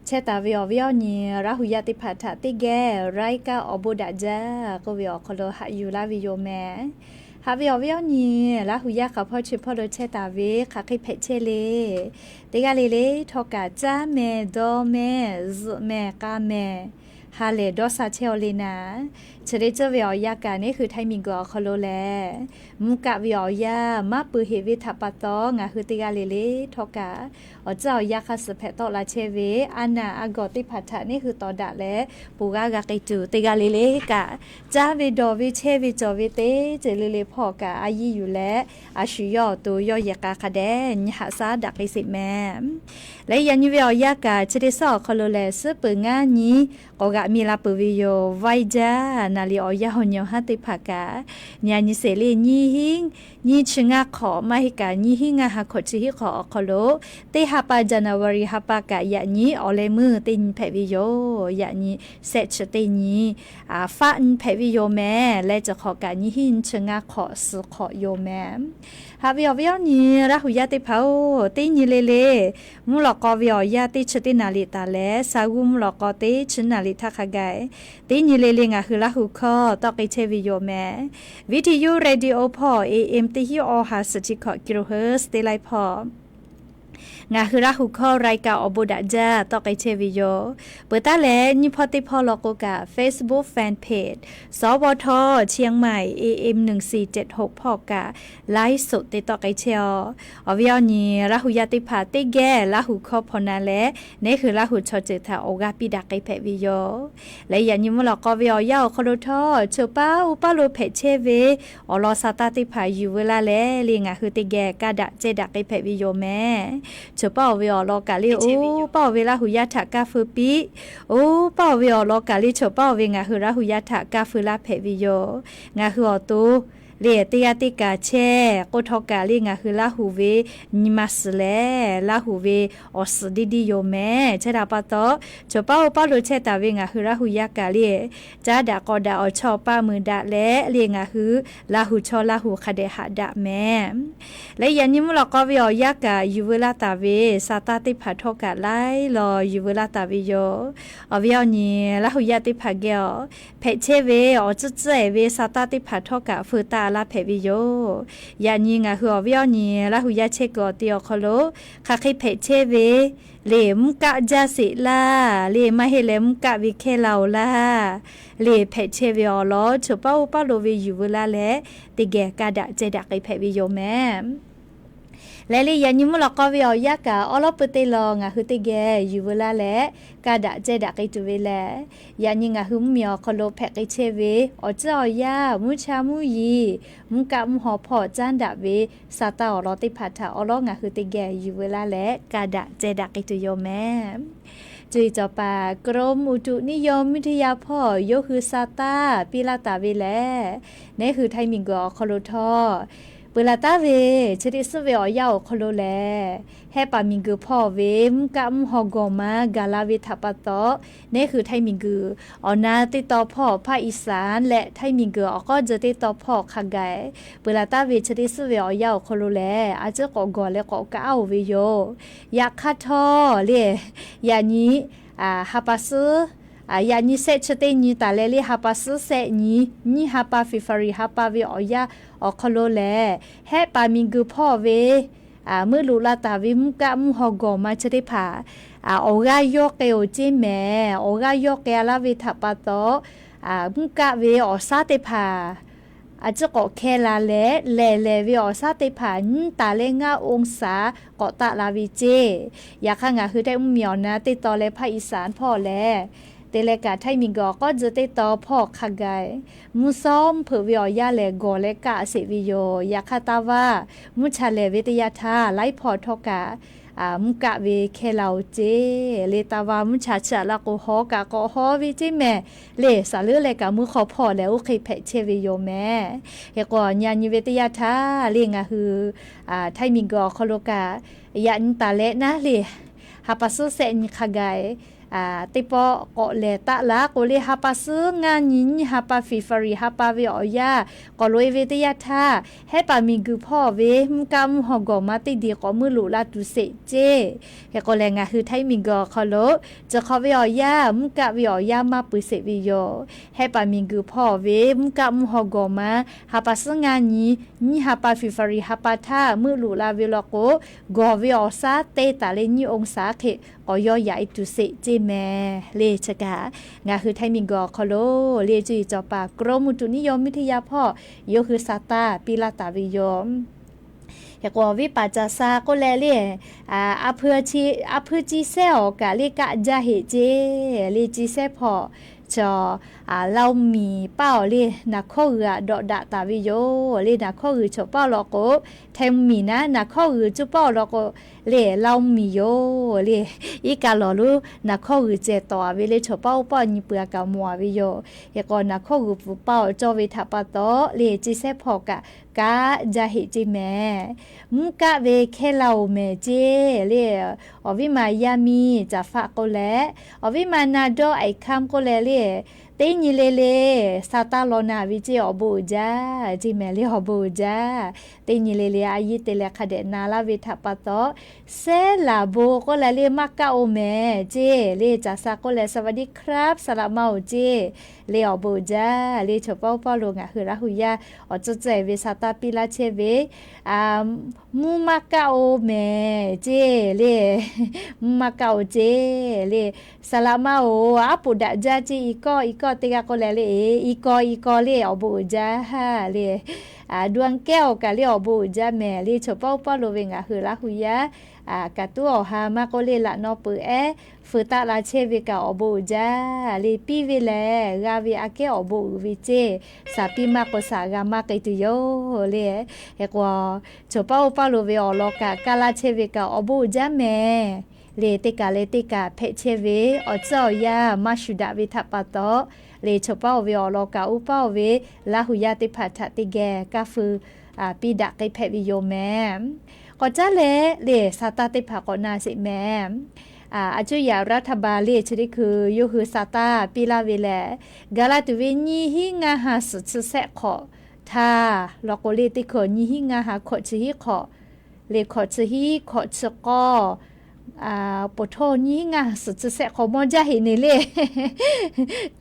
chehˇ taˍ ve awˬ viˉ awˬ nyi Laˇ huˍ yaˇ teˇ hpaˍ htaꞈ teˇ geh รายการ awˬ bon daꞈ jaˇ k'oˆ ve awˬ hk'aw lo haꞈ yuˬ laˇ ve yoˬ mehˍ. Haꞈ ve awˬ viˉ awˬ nyi Laˇ huˍ yaˇ hk'aˬ hpawˇ chi hpawˇ lo chehˇ taˍ ve hk'aˬ hk'e hpehꞈ chehˇ le. Teˇ g'aˇ le le htawˇ kaꞈ caˇ meh dawˇ meh zuhꞈ meh k'a meh ha lehˬ dawˇ sha chehˇ-aw le naˍ. Chi teˇ ceuˬ ve awˬ yanˇ kaꞈ neˇ hui Htaiˇ miˬguiˬ awˬ hk'aw lo lehˬ, mvuhˇ kaˆ ve awˬ yanˇ maˇ peuˬ heꞈ ve htaꞈ pa taw, ngaˬ hui teˇ g'aˇ le le htawˇ kaꞈ awˬ ceuˬ awˬ yanˇ hk'a suhˍ hpehꞈ tawˆ la chehˇ ve a naˬ a gawˬ teˇ hpaˍ htaꞈ neˇ hui tawˍ daꞈ leh, ponˬ g'aˇ g'a k'ai tuˬ teˇ g'aˇ le le kaꞈ, caˇ ve dawˬ ve chehˇ ve cawˬ ve teˇ ceuˬ le le hpawˇ kaꞈ a yiˇ yuˬ leh, a shu yawˇ awˬ to yawˇ yehˬ k'a hk'a dehꞈ nyi haꞈ shaˉ daꞈ k'ai sheˍ mehˍ. Leh yaꞈ nyi ve awˬ yanˇ kaꞈ chi teˇ suhˉ awˬ hk'aw lo lehˬ, suhˉ peuˬ ngaˇ nyi k'awꞈ g'aꞈ mi la peuˬ ve yoˬ. Vaiˇ jaˇ naˍ liꞈ awˬ yanˇ awˬ nyi awˬ haˉ teˇ hpaˍ kaꞈ, nyi a nyi sheˍ le nyi hiˉ nyi chi ngaˇ hk'awꞈ maˇ heˆ kaꞈ nyi hiˉ ngaˇ ha hk'awꞈ chi hiˉ hk'awꞈ awˬ hk'aw lo, teˇ ha pa January ha pa kaꞈ yaꞈ nyi awˬ leh meuˇ teˇ nyi hpehꞈ ve yoˬ. Yaꞈ nyi sehˆ chi teˇ nyi faˆ nyi hpehꞈ ve yoˬ mehˍ. Leh chi hk'awꞈ kaꞈ nyi hiˉ nyi chi ngaˇ hk'awꞈ suhˍ hk'awꞈ yoˬ mehˍ. Haꞈ ve awˬ viˉ awˬ nyi Laˇ huˍ yaˇ teˇ hpaˍ-oˬ, teˇ nyi le le mvuhˇ lawꞈ k'aw ve awˬ yanˇ teˇ chi teˇ naˍ liꞈ taˍ leh, sa g'uˇ mvuhˇ lawꞈ k'aw teˇ chi naˍ liꞈ htaˇ hk'a gaˬ, teˇ nyi le le ngaˬ hui Laˇ huˍ hkawˇ tawˆ k'ai chehˇ ve yoˬ mehˍ. Viˇ hteˇ yuˇ radio hpawˇ A M teˇ hinˉ awˬ ha suhˍ chi hkawꞈ kilohertz teˇ laiˉ hpawˇ Ngaˬ hui Laˇ huˍ hkawˇ รายการ awˬ bon daꞈ jaˇ tawˆ k'ai chehˇ ve yoˬ. Peuˬ taˉ leh nyiˇ hpawˇ teˇ hpawˇ law k'o kaꞈ Facebook fanpage สวท เชียงใหม่ เอเอ็ม หนึ่งสี่เจ็ดหก hpawˇ kaꞈ ไลฟ์สด te tawˆ k'ai chehˇ-aˬ. Awˬ viˉ awˬ nyi Laˇ huˍ yaˇ teˇ hpaˍ teˇ geh Laˇ huˍ hkawˇ hpaw na leh, neˉ hui Laˇ huˍ chaw ceuˬ htaꞈ awˬ g'aˇ piˇ daꞈ k'ai hpehꞈ ve yoˬ. Leh yaꞈ nyi mvuhˇ lawꞈ k'aw ve awˬ yanˇ awˬ hk'aw lo htawˇ, choˬ paˉ oˇ paˉ lo hpehꞈ chehˇ ve awˬ lawn sa taˇ teˇ hpaˍ yuˬ veu laˇ leh, le ngaˬ hui teˇ geh kaˇ daꞈ cehˇ daꞈ k'ai hpehꞈ ve yoˬ mehˍ. Choˬ paˉ oˇ ve awˬ lawn kaꞈ le oˇ paˉ oˇ ve Laˇ huˍ yaˇ htaꞈ kaˇ feu piˇ. Oˇ paˉ oˇ ve awˬ lawn kaꞈ le choˬ paˉ oˇ ve ngaˬ hui Laˇ huˍ yaˇ htaꞈ kaˇ feu laˇ hpehꞈ ve yoˬ. Ngaˬ hui awˬ to le teˇ g'aˇ teˇ kaˬ chehˇ k'oˆ htawˇ kaꞈ le ngaˬ hui Laˇ huˍ ve nyi ma suhˍ lehˬ, Laˇ huˍ ve awˬ suhˍ diˇ diˇ yoˬ mehˍ. Chi htaꞈ pa taw, choˬ paˉ oˇ paˉ lo chehˇ taˍ ve ngaˬ hui Laˇ huˍ yaˇ kaꞈ le, caˉ daꞈ k'awꞈ daꞈ awˬ chawˇ paˇ mui daꞈ leh le ngaˬ hui Laˇ huˍ chaw Laˇ huˍ hk'a dehꞈ haꞈ daꞈ mehˍ. Leh yaꞈ nyi mvuhˇ lawꞈ k'aw ve awˬ yanˇ kaꞈ yuˬ veu laˇ taˍ ve sa taˇ teˇ hpaˍ htawˇ kaꞈ laiˉ law yuˬ veu laˇ taˍ ve yoˬ. Awˬ viˉ awˬ nyi Laˇ huˍ yaˇ teˇ hpaˍ geh awˬ hpehꞈ chehˇ ve awˬ tcuhˉ tcuhˉ-ehˍ ve sa taˇ teˇ hpaˍ htawˇ kaꞈ feu taˆ laˇ hpehꞈ ve yoˬ. Yaꞈ nyi ngaˬ hui awˬ viˉ awˬ nyi Laˇ huˍ yaˇ chehˇ kuiˬ awˬ te awˬ hk'aw lo hk'aˬ hk'e hpehꞈ chehˇ ve le mvuhˇ kaˆ jaˇ sheˍ laˇ, le maˇ heˆ leh mvuhˇ kaˆ ve hkehˇ la-oˬ laˇ, le hpehꞈ chehˇ ve awˬ lawn choˬ paˉ oˇ paˉ lo ve yuˬ veu laˇ leh, teˇ geh kaˇ daꞈ cehˇ daꞈ k'ai hpehꞈ ve yoˬ mehˍ. Leh le yaꞈ nyi mvuhˇ lawꞈ k'aw ve awˬ yanˇ kaꞈ awˉ lawˉ peu teˇ law ngaˬ hui teˇ geh yuˬ veu laˇ leh, kaˇ daꞈ cehˇ daꞈ k'ai tuˬ ve lehˬ, yaꞈ nyi ngaˬ hui mvuhˇmiˬ awˬ hk'aw lo hpehꞈ k'ai chehˇ ve awˬ tcuhˉ awˬ yanˇ, mvuhˇ cha mvuhˇ yiˍ, mvuhˇ kaˆ mvuhˇ haw hpawˇ caˉ daꞈ ve sa taˇ awˬ lawn teˇ hpaˍ htaꞈ awˉ lawˉ ngaˬ hui teˇ geh yuˬ veu laˇ leh kaˇ daꞈ cehˇ daꞈ k'ai tuˬ yoˬ mehˍ. Cuˇ yiˍ cawˬ paˍ กรมอุตุนิยมวิทยา hpawˇ yawˇ hui sa taˇ piˇ laˇ taˍ ve lehˬ, neˉ hui Htaiˇ miˬguiˬ awˬ hk'aw lo htawˇ, peuˬ laˬ taˉ ve chi teˇ suhˉ ve awˬ yanˇ awˬ hk'aw lo lehˬ, hehˆ paˍ miˬguiˬ hpawˇ ve mvuhˇ kaˆ mvuhˇ haw gawˬ ma gaˬ la ve htaꞈ pa taw, neˉ hui Htaiˇ miˬguiˬ awˬ na teˇ taw hpawˇ ภาคอีสาน leh Htaiˇ miˬguiˬ awˬ k'awˇ tzuh teˇ taw hpawˇ hk'a gaˬ peuˬ laˬ taˉ ve chi teˇ suhˉ ve awˬ yanˇ awˬ hk'aw lo lehˬ, a ciˉ k'awꞈ gawˬ leh k'awꞈ kaˉ-oˬ ve yoˬ. Yaꞈ hk'aˇ htawˇ le, yaꞈ nyi ha pa suhˉ, yaꞈ nyi sehˆ chi teˇ nyi taˍ leh le ha pa suhˉ sehˆ nyi, nyiˇ ha pa February ha pa ve awˬ yanˇ awˬ hk'aw lo lehˬ, hehˆ paˍ miˬguiˬ hpawˇ ve meuˆ loꞈ la taˍ ve mvuhˇ kaˆ mvuhˇ haw gawˬ ma chi teˇ hpaˍ awˬ g'aˇ yawˇ k'ai-oˬ ceˇ mehˍ. Awˬ g'aˇ yawˇ k'ai-a laˇ ve htaꞈ pa taw, mvuhˇ kaˆ ve awˬ shaˉ teˇ hpaˍ a ciˉ k'awꞈ hkehˇ la leh, lehˬ lehˬ ve awˬ shaˉ teˇ hpaˍ nyiˇ taˍ leh ngaˇ องศา k'awꞈ taˆ la ve ceˇ. Yaꞈ hk'aˇ ngaˬ hui Htaiˇ mvuhˇmiˬ awˬ na teˇ taw leh ภาคอีสาน hpawˇ lehˬ, te leh kaꞈ Htaiˇ miˬguiˬ awˬ k'awˇ tzuh teˇ taw hpawˇ hk'a gaˬ mvuhˇ shawˉ mvuhˇ hpeuꞈ ve awˬ yanˇ lehˬ gawˬ leh kaˆ sheˍ ve yoˬ. Yaꞈ hk'aˇ taˇ vaˇ mvuhˇ cha lehˬ ve teˇ yanˇ htaˇ laiˉ hpawˇ htawˇ kaꞈ mvuhˇ kaˆ ve hkehˇ la-oˬ ceˇ. Le taˇ vaˇ mvuhˇ cha chi aꞈ la k'o haw kaꞈ k'awꞈ haw ve ceˇ mehˍ. Le saˍ leuˉ leh kaꞈ mvuhˇ hk'aw hpawˇ lehˬ oˇ hk'e hpehꞈ chehˇ ve yoˬ mehˍ. Hk'e k'o yaꞈ nyi ve teˇ yanˇ htaˇ le ngaˬ hui Htaiˇ miˬguiˬ awˬ hk'aw lo kaꞈ yaꞈ nyi taˍ leh naˉ le ha pa suhˉ sehˆ nyi hk'a gaˬ teˇ pawˆ k'awꞈ lehˬ taˆ laˇ k'o le ha pa suhˉ ngaˇ nyi nyiˇ ha pa February ha pa ve awˬ yanˇ k'awꞈ loꞈ-e ve teˇ yanˇ htaˇ, hehˆ paˍ miˬguiˬ hpawˇ ve mvuhˇ kaˆ mvuhˇ haw gawˬ ma teˇ diˬ k'awꞈ meuˆ loꞈ la tuˬ sheˍ ceˇ. Hk'e k'o lehˬ ngaˬ hui Htaiˇ miˬguiˬ awˬ hk'aw lo chi hk'awꞈ ve awˬ yanˇ mvuhˇ kaˆ ve awˬ yanˇ maˇ peuˬ sheˍ ve yoˬ. Hehˆ paˍ miˬguiˬ hpawˇ ve mvuhˇ kaˆ mvuhˇ haw gawˬ ma ha pa suhˉ ngaˇ nyi nyiˇ ha pa February ha pa htaˇ meuˆ loꞈ la ve law k'o, gawˬ ve awˬ shaˉ teˇ taˍ leh nyiˇ องศา hk'e k'awꞈ yawˇ yaꞈ-e tuˬ sheˍ ceˇ mehˍ. Le chi kaꞈ ngaˬ hui Htaiˇ miˬguiˬ awˬ hk'aw lo le cuˇ yiˍ cawˬ paˍ กรมอุตุนิยมวิทยา hpawˇ yawˇ hui sa taˇ piˇ laˇ taˍ ve yoˬ. Hk'e k'o awˬ viˉ paˍ caˬ sha k'oˆ leh le, a, a hpuiˇ ciˇ sehˉ awˬ kaꞈ le kaˆ jaˇ heꞈ ceˇ. Le ciˇ sehˉ hpawˇ chaw Lao miˬ paˇ awˬ le naˍ hkawˇ g'uiˬ aꞈ dawꞈ daꞈ taˍ ve yoˬ. Le naˍ hkawˇ g'uiˬ chaw paˇ awˬ lawn k'o, Htaiˇ miˬ naˉ naˍ hkawˇ g'uiˬ cuˇ paˇ awˬ lawn k'o, le Lao miˬ yoˬ. Le iˉ kaˆ lawˬ lonˉ naˍ hkawˇ g'uiˬ ceh tawˍ-a ve le chaw paˇ oˇ paˇ nyi peuˬ-a kaꞈ mawˬ-a ve yoˬ. Hk'e k'o naˍ hkawˇ g'uiˬ pfuhˍ paˇ awˬ cawˇ ve htaꞈ pa taw le ciˇ sehˉ hpawˇ kaꞈ kaˆ jaˇ heꞈ ceˇ mehˍ. Mvuhˇ kaˆ ve hkehˇ la-oˬ mehˍ ceˇ. Le awˬ viˉ ma yaˇ miˇ caˍ faˆ k'oˆ leh, awˬ viˉ ma na dawˇ aiˍ hkaˇ k'oˆ leh le Teˇ nyi le le, sa taˇ law na ve ceˇ, awˬ bon uiˍ jaˇ ceˇ mehˍ le, awˬ bon uiˍ jaˇ. Teˇ nyi le le a yiˇ te leh hk'a dehꞈ na laˇ ve htaꞈ pa taw, Sehˉlaˍbo k'oˆ leh le maˇ kaˆ-oˬ mehˍ ceˇ le, caˬ sa k'oˆ leh สวัสดีครับ saˍ laꞈ maˇ-oˬ ceˇ le, awˬ bon uiˍ jaˇ le. Choˬ paˇ oˇ paˇ lo ngaˬ hui Laˇ hu yaˇ awˬ tcuhˇ tcuhˇ ve sa taˇ piˇ laˇ chehˇ ve, mvuhˇ maˇ kaˆ-oˬ mehˍ ceˇ le, mvuhˇ maˇ kaˆ-oˬ ceˇ le. Saˍ laꞈ maˇ-oˬ, aˉ poꞈ daꞈ jaˇ ceˇ, i kawˇ i kawˇ teˇ g'aˇ k'oˆ leh le, i kawˇ i kawˇ le, awˬ bon uiˍ jaˇ le. Dua kehˉ-oˬ kaꞈ le, awˬ bon uiˍ jaˇ mehˍ le. Choˬ paˇ oˇ paˇ lo ve ngaˬ hui Laˇ hu yaˇ kaꞈ tuˉ awˬ ha maˇ k'oˆ le, laꞈ naw peuˬ ehˉ feu taˆ la chehˇ ve kaꞈ awˬ bon uiˍ jaˇ le. Piˇ ve lehˬ g'a ve aꞈ kehˉ awˬ bon uiˍ ve ceˇ, saˍ piˇ maˇ k'o saˍ g'a maˇ k'ai tuˬ yoˬ le. Hk'e k'o, choˬ paˇ oˇ paˇ lo ve awˬ lawn kaꞈ kaˇ laˇ chehˇ ve kaꞈ awˬ bon uiˍ jaˇ mehˍ le. Teˇ kaˬ leh teˇ kaˬ hpehꞈ chehˇ ve awˬ tcuhˇ awˬ yanˇ maˇ shuˍ daꞈ ve htaꞈ pa taw le, choˬ paˇ-oˬ ve awˬ lawn kaꞈ oˇ paˇ-oˬ ve Laˇ hu yaˇ teˇ hpaˍ htaꞈ teˇ geh kaˇ feu piˇ daꞈ k'ai hpehꞈ ve yoˬ mehˍ. K'awꞈ caˉ leh le, sa taˇ teˇ hpaˍ k'awꞈ na sheˍ mehˍ. A cuˇ yaꞈ รัฐบาล le chi teˇ hkui yawˇ hui sa taˇ piˇ laˇ ve lehˬ, gaˬ la tuˬ ve nyiˇ hinˉ ngaˇ ha suhˍ chi sehˆ hk'awꞈ htaˇ law k'o le, teˇ hkui nyiˇ hinˉ ngaˇ ha hkawꞈ chi hiˉ hk'awꞈ le, hkawꞈ chi hiˉ hkawꞈ chi k'awˇ, poˬ htawˇ nyiˇ hinˉ ngaˇ ha suhˍ chi sehˆ hk'awꞈ mawˇ jaˇ heꞈ ne le.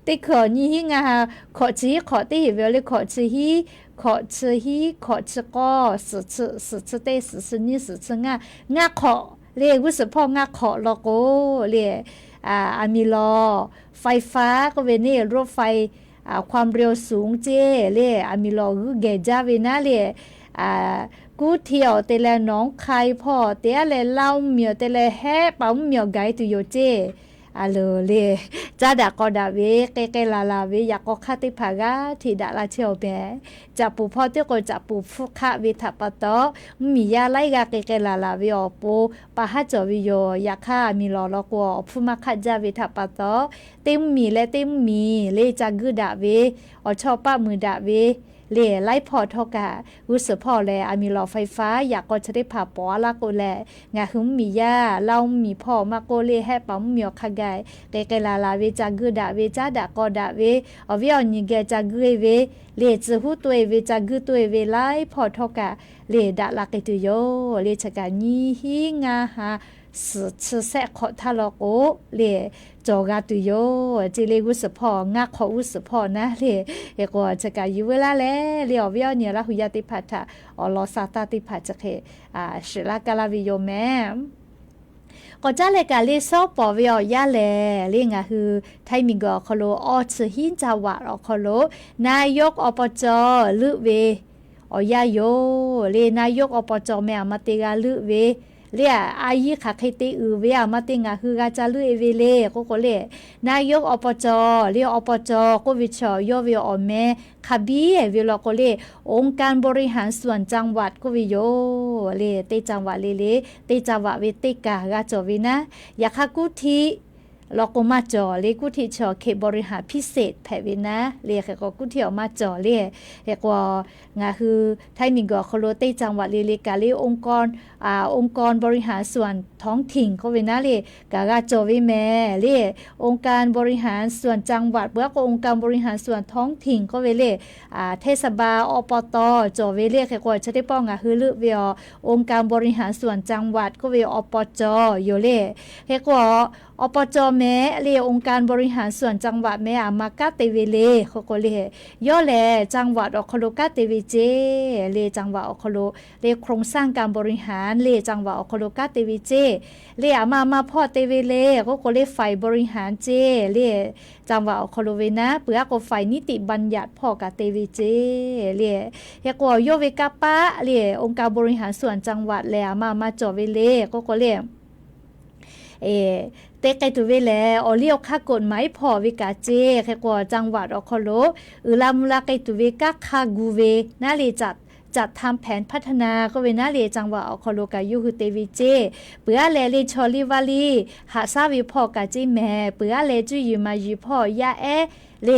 Teˇ hkui nyiˇ hinˉ ngaˇ ha hkawꞈ chi hiˉ hk'awꞈ teˇ heꞈ ve le, hkawꞈ chi hiˉ, hkawꞈ chi hiˉ hkawꞈ chi k'awˇ, suhˍ chi, suhˍ chi teˇ, suhˍ chi nyiˇ, suhˍ chi ngaˇ, ngaˇ hk'awꞈ le, g'uˇ suhˍ hpawˇ ngaˇ hk'awꞈ law k'o le, aˬ miˍ lawˬ ไฟฟ้า k'oˆ ve neˇ รถไฟ ความเร็วสูง ceˇ le, aˬ miˍ lawˬ g'uiˇ gehˬ jaˇ ve naˉ le, kuˉ htiˇ awˬ te leh nawˉ hk'ai hpawˇ te aˉ leh laˇ mvuhˇ miˬ awˬ te leh hehˆ paˍ mvuhˇ miˬ awˬ gaˬ-e tuˬ yoˬ ceˇ. A loˬ le, caˉ daꞈ k'aw daꞈ ve k'ai k'ai laˬ laˬ ve yaꞈ k'aw hk'aˇ teˇ hpaˍ g'aˇ hteꞈ daꞈ la chehˇ-oˬ mehˍ. Caꞈ puˍ hpawˇ teˇ k'o caꞈ puˍ hpfuhˇ hk'aˆ ve htaꞈ pa taw, mvuhˇ miˬ yaˇ laiˉ g'aˇ k'ai k'ai laˬ laˬ ve awˬ pon pa haˉ cawˬ ve yoˬ. Yaꞈ hk'aˇ aˬ miˍ lawˬ law k'o awˬ hpfuhˇ maˇ hk'aˆ jaˇ ve htaꞈ pa taw, teˇ mvuhˇ miˬ leh teˇ mvuhˇ miˬ le ca guiˇ daꞈ ve, awˬ chawˇ paˆ muiˬ daꞈ ve le, laiˉ hpawˇ htawˇ kaꞈ g'uˇ suhˍ hpawˇ lehˬ aˬ miˍ lawˬ ไฟฟ้า yaꞈ k'aw chi teˇ hpaˍ pawˍ a laˇ k'o lehˬ, ngaˬ hui mvuhˇ miˬ yaˇ laˇ mvuhˇ miˬ hpawˇ maˇ k'oˆ le, hehˆ paˍ mvuhˇ miˬ awˬ hk'a gaˬ k'ai k'ai laˬ laˬ ve ca guiˇ daꞈ ve, caˉ daꞈ k'aw daꞈ ve, awˬ viˉ awˬ nyi geh ca guiˇ-e ve le, tcuh huˉ toˆ-e ve, ca guiˇ toˆ-e ve laiˉ hpawˇ htawˇ kaꞈ le daꞈ la k'ai tuˬ yoˬ. Le chi kaꞈ nyiˇ hinˉ ngaˇ ha suhˍ chi sehˆ hk'awꞈ htaˇ law k'o le cawˬ g'a tuˬ yoˬ ceˇ le. G'uˇ suhˍ hpawˇ ngaˇ hk'awꞈ g'uˇ suhˍ hpawˇ naˉ le, hk'e k'o chi kaꞈ yuˬ veu laˇ leh le, awˬ viˉ awˬ nyi Laˇ hu yaˇ teˇ hpaˍ htaꞈ awˬ lawn sa taˇ teˇ hpaˍ chi hk'e shiˍ laˇ kaˇ laˇ ve yoˬ mehˍ. K'awꞈ caˉ leh kaꞈ le, shawˉ pawˍ ve awˬ yanˇ lehˬ le, ngaˬ hui htaiˇ miˬ guiˬ awˬ hk'aw lo awˇ chi hiˉ จังหวัด awˬ hk'aw lo นายก อบจ. leuˆ ve awˬ yanˇ yoˬ le. นายก อบจ. meh aˬ ma te g'a leuˆ ve le, a yiˇ hk'aˬ hk'e te uiˍ ve aˬ ma te ngaˬ hui g'a ca leuˆ-e ve le k'oˆ k'o le, นายก อบจ. le, อบจ. k'oˆ ve chaw yawˇ ve awˬ meh hk'a biˇ-e ve law k'o le, องค์การบริหารส่วนจังหวัด k'oˆ ve yoˬ le. Teˇ จังหวัด le le, teˇ จังหวัด ve teˇ kaˬ g'a cawˬ ve naˉ. Yaꞈ hk'aˇ กรุงเทพ law k'o maˇ cawˬ le, กรุงเทพ chaw เขตบริหารพิเศษ hpehꞈ ve naˉ le. Hk'e k'o กรุงเทพ maˇ cawˬ le. Hk'e k'o ngaˬ hui htaiˇ miˬ guiˬ awˬ hk'aw lo teˇ จังหวัด le le kaꞈ le, องค์กร องค์กรบริหารส่วนท้องถิ่น k'oˆ ve naˉ le, kaꞈ g'a cawˬ ve mehˍ le. องค์การบริหารส่วนจังหวัด peuˬ aˉ k'o องค์การบริหารส่วนท้องถิ่น k'oˆ ve le, เทศบาล อบต. cawˬ ve le. Hk'e k'o chi teˇ pawˆ ngaˬ hui leuˆ ve awˬ องค์การบริหารส่วนจังหวัด k'oˆ ve อบจ. yoˬ le. Hk'e k'o อบจ. meh le, องค์การบริหารส่วนจังหวัด meh aˬ ma kanˉ te ve le k'oˆ k'o le, yawˇ lehˬ จังหวัด awˬ hk'aw lo kanˉ te ve ceˇ le. จังหวัด awˬ hk'aw lo le, โครงสร้างการบริหาร le, จังหวัด awˬ hk'aw lo kanˉ te ve ceˇ le. Aˬ ma aˬ ma hpawˇ te ve le k'oˆ k'o le, ฝ่ายบริหาร ceˇ le. จังหวัด awˬ hk'aw lo ve naˉ, peuˬ aˉ k'o ฝ่ายนิติบัญญัติ hpawˇ kaꞈ te ve ceˇ le. Hk'e k'o yawˇ ve kanˇ paˆ le, องค์การบริหารส่วนจังหวัด lehˬ aˬ ma aˬ ma cawˬ ve le k'oˆ k'o le, teˇ k'ai tuˬ ve lehˬ awˬ liˇ awˬ hk'aˇ กฎหมาย hpawˇ ve kaꞈ ceˇ. Hk'e k'o จังหวัด awˬ hk'aw lo uiˍ la mvuh la k'ai tuˬ ve kanˉ hk'a gu ve naˉ le, จัดทำแผนพัฒนา k'oˆ ve naˉ le, จังหวัด awˬ hk'aw lo kaꞈ yawˇ hui te ve ceˇ. Peuˬ aˉ leh le, chaw liˇ vaˇ liˇ haꞈ shaˉ ve hpawˇ kaꞈ ceˇ mehˍ. Peuˬ aˉ leh, cuˇ yiˍ maˍ yiˍ hpawˇ yaˇ ehˉ le,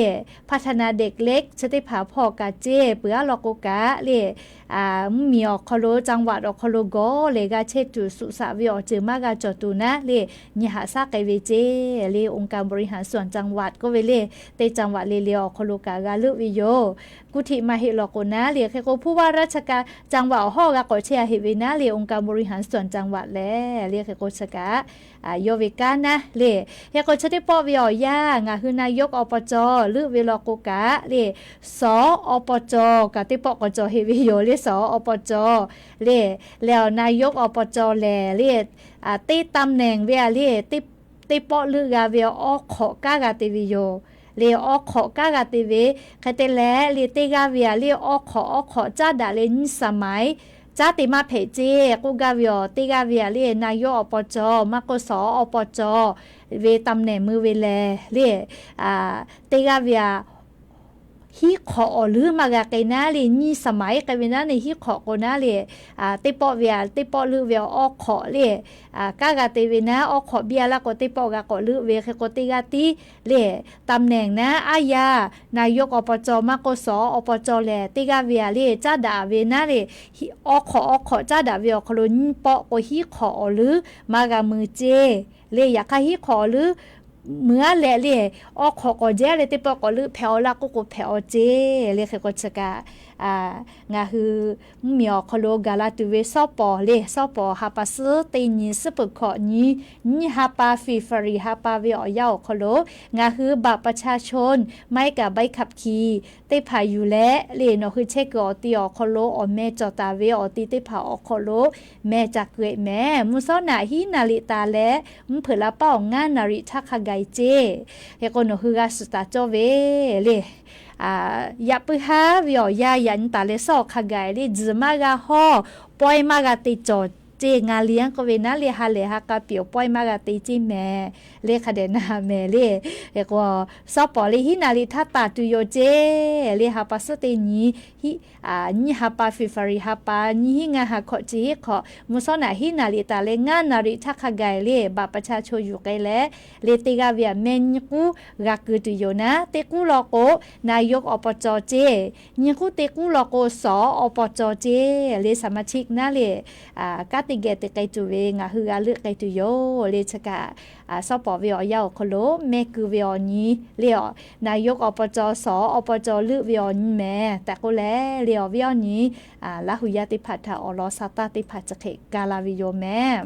พัฒนาเด็กเล็ก chi teˇ hpaˍ hpawˇ kaꞈ ceˇ peuˬ aˉ law k'o kaꞈ le, mvuhˇmiˬ awˬ hk'aw lo จังหวัด awˬ hk'aw lo gawˬ lehˬ g'a chehˇ tuˬ suhˍ saꞈ ve awˬ ceuˬ maˇ g'a cawˬ tuˬ naˉ le, nyi haꞈ shaˉ k'ai ve ceˇ le, องค์การบริหารส่วนจังหวัด k'oˆ ve le, teˇ จังหวัด le le awˬ hk'aw lo kaꞈ g'a leuˆ ve yoˬ. Kuˇ htiꞈ maˇ heˆ law k'o naˉ le, hk'e k'o ผู้ว่าราชการจังหวัด awˬ hawˉ g'a k'awꞈ chehˇ a heˆ ve naˉ le, องค์การบริหารส่วนจังหวัด lehˬ le, hk'e k'o chi kaꞈ yawˇ ve kanˉ naˉ le. Hk'e k'o chi teˇ pawˆ ve awˬ yanˇ ngaˬ hui นายก อบจ. leuˆ ve law k'o kaꞈ le, สอบจ. kaꞈ teˇ pawˆ k'awꞈ cawˬ heˆ ve yoˬ le, สอบจ. le, lehˬ นายก อบจ. lehˬ le, teˇ ตำแหน่ง ve a le, teˇ pawˆ leuˆ g'a ve awˬ hk'awꞈ kanˉ g'a te ve yoˬ le, awˬ hk'awꞈ kanˉ g'a te ve. Hk'e te leh le, teˇ g'aˇ ve a le, awˬ hk'awꞈ awˬ hk'awꞈ caˉ daꞈ leh nyiˇ สมัย caˉ te maˇ hpehꞈ ceˇ k'oˆ gaˇ ve awˬ, teˇ g'aˇ ve a le, นายก อบจ. maˇ k'oˆ สอบจ. ve ตำแหน่ง mui ve lehˬ le, teˇ g'aˇ ve a hiˉ hk'awꞈ awˬ leuˉ maˇ g'a k'ai naˉ le, nyiˇ สมัย k'ai ve naˉ le, hiˉ hk'awꞈ k'o naˉ le, teˇ pawˆ ve a teˇ pawˆ leuˆ ve awˬ hk'awꞈ le, kanˉ g'a te ve naˉ, awˬ hk'awꞈ biˇ a laˇ k'o teˇ pawˆ g'a k'awꞈ leuˆ ve. Hk'e k'o teˇ g'aˇ tiˉ le, ตำแหน่ง naˉ aˉ yaˇ นายก อบจ. maˇ k'oˆ สอบจ. lehˬ teˇ g'aˇ ve a le, caˉ daꞈ ve naˉ le, awˬ hk'awꞈ awˬ hk'awꞈ caˉ daꞈ ve awˬ hk'aw lo nyiˇ pawˆ k'o hiˉ hk'awꞈ awˬ leuˉ maˇ g'a mui ceˇ le. Yaꞈ hk'aˇ hiˉ hk'awꞈ awˬ leuˉ mui aˉ leh le, awˬ hk'awꞈ k'awꞈ jehˇ le, teˇ pawˆ k'awꞈ leuˆ hpehꞈ aw laˇ k'oˆ k'o hpehꞈ aw ceˇ le. Hk'e k'o chi kaꞈ ngaˬ hui mvuhˇmiˬ awˬ hk'aw lo gaˬ la tuˬ ve สอบ le, สอบ ha pa suhˉ teˇ nyi suhˉ peuˬ hkawꞈ nyi, nyiˇ ha pa February ha pa ve awˬ yanˇ awˬ hk'aw lo ngaˬ hui บัตรประชาชน maˇ heˆ kaꞈ ใบขับขี่ teˇ hpaˍ yuˬ leh le, nawˬ hui chehˇ kuiˬ awˬ ti awˬ hk'aw lo awˬ meh cawˬ taˍ ve awˬ ti teˇ hpaˍ awˬ hk'aw lo meh ca keu-eꞈ mehˍ. Mvuhˇ shawˉ naꞈ hiˉ นาฬิกา leh mvuhˇ hpeuꞈ la paˉ awˬ ngaˇ นาฬิกา htaˇ hk'a gaˬ-e ceˇ. Hk'e k'o nawˬ hui g'a suhˍ taˍ cawˇ ve le. Yaꞈ puiˉ haˉ ve awˬ yanˇ yaꞈ nyi taˍ leh suhˉ awˬ hk'a gaˬ le, tzuhˬ maˇ g'a hawˇ, pawehˇ maˇ g'a te cawˬ ceˇ. Ngaˬ liꞈ anˉ k'oˆ ve naˉ le, ha lehˬ ha k'a piˍ awˬ pawehˇ maˇ g'a te ceˇ mehˍ le, hk'a dehꞈ na mehˍ le. Hk'e k'o สอบ le hiˉ นาฬิกา htaˇ taˍ tuˬ yoˬ ceˇ le, ha pa suhˉ teˇ nyi, nyiˇ ha pa February ha pa nyiˇ hinˉ ngaˇ ha hkawꞈ chi hiˉ hk'awꞈ, mvuhˇ shawˉ naꞈ hiˉ นาฬิกา leh ngaˇ นาฬิกา htaˇ hk'a gaˬ le, บัตรประชาชน yuˬ k'ai leh le, teˇ g'aˇ ve a meh nyiˇ k'uˉ g'a keu tuˬ yoˬ naˉ. Teˇ k'uˉ law k'o นายก อบจ. ceˇ, nyiˇ k'uˉ teˇ k'uˉ law k'o สอบจ. ceˇ le, สมาชิก naˉ le, kanˉ teˇ geh te k'ai tuˬ ve ngaˬ hui g'a leuˆ k'ai tuˬ yoˬ le. Chi kaꞈ สอบ ve awˬ yanˇ awˬ hk'aw lo meh keu ve awˬ nyi le, นายก อบจ. สอบจ. leuˆ ve awˬ nyi mehˍ tehꞈ k'oˆ leh le, awˬ viˉ awˬ nyi Laˇ hu yaˇ teˇ hpaˍ htaꞈ awˬ lawn sha taˇ teˇ hpaˍ chi hk'e ga la ve yoˬ mehˍ.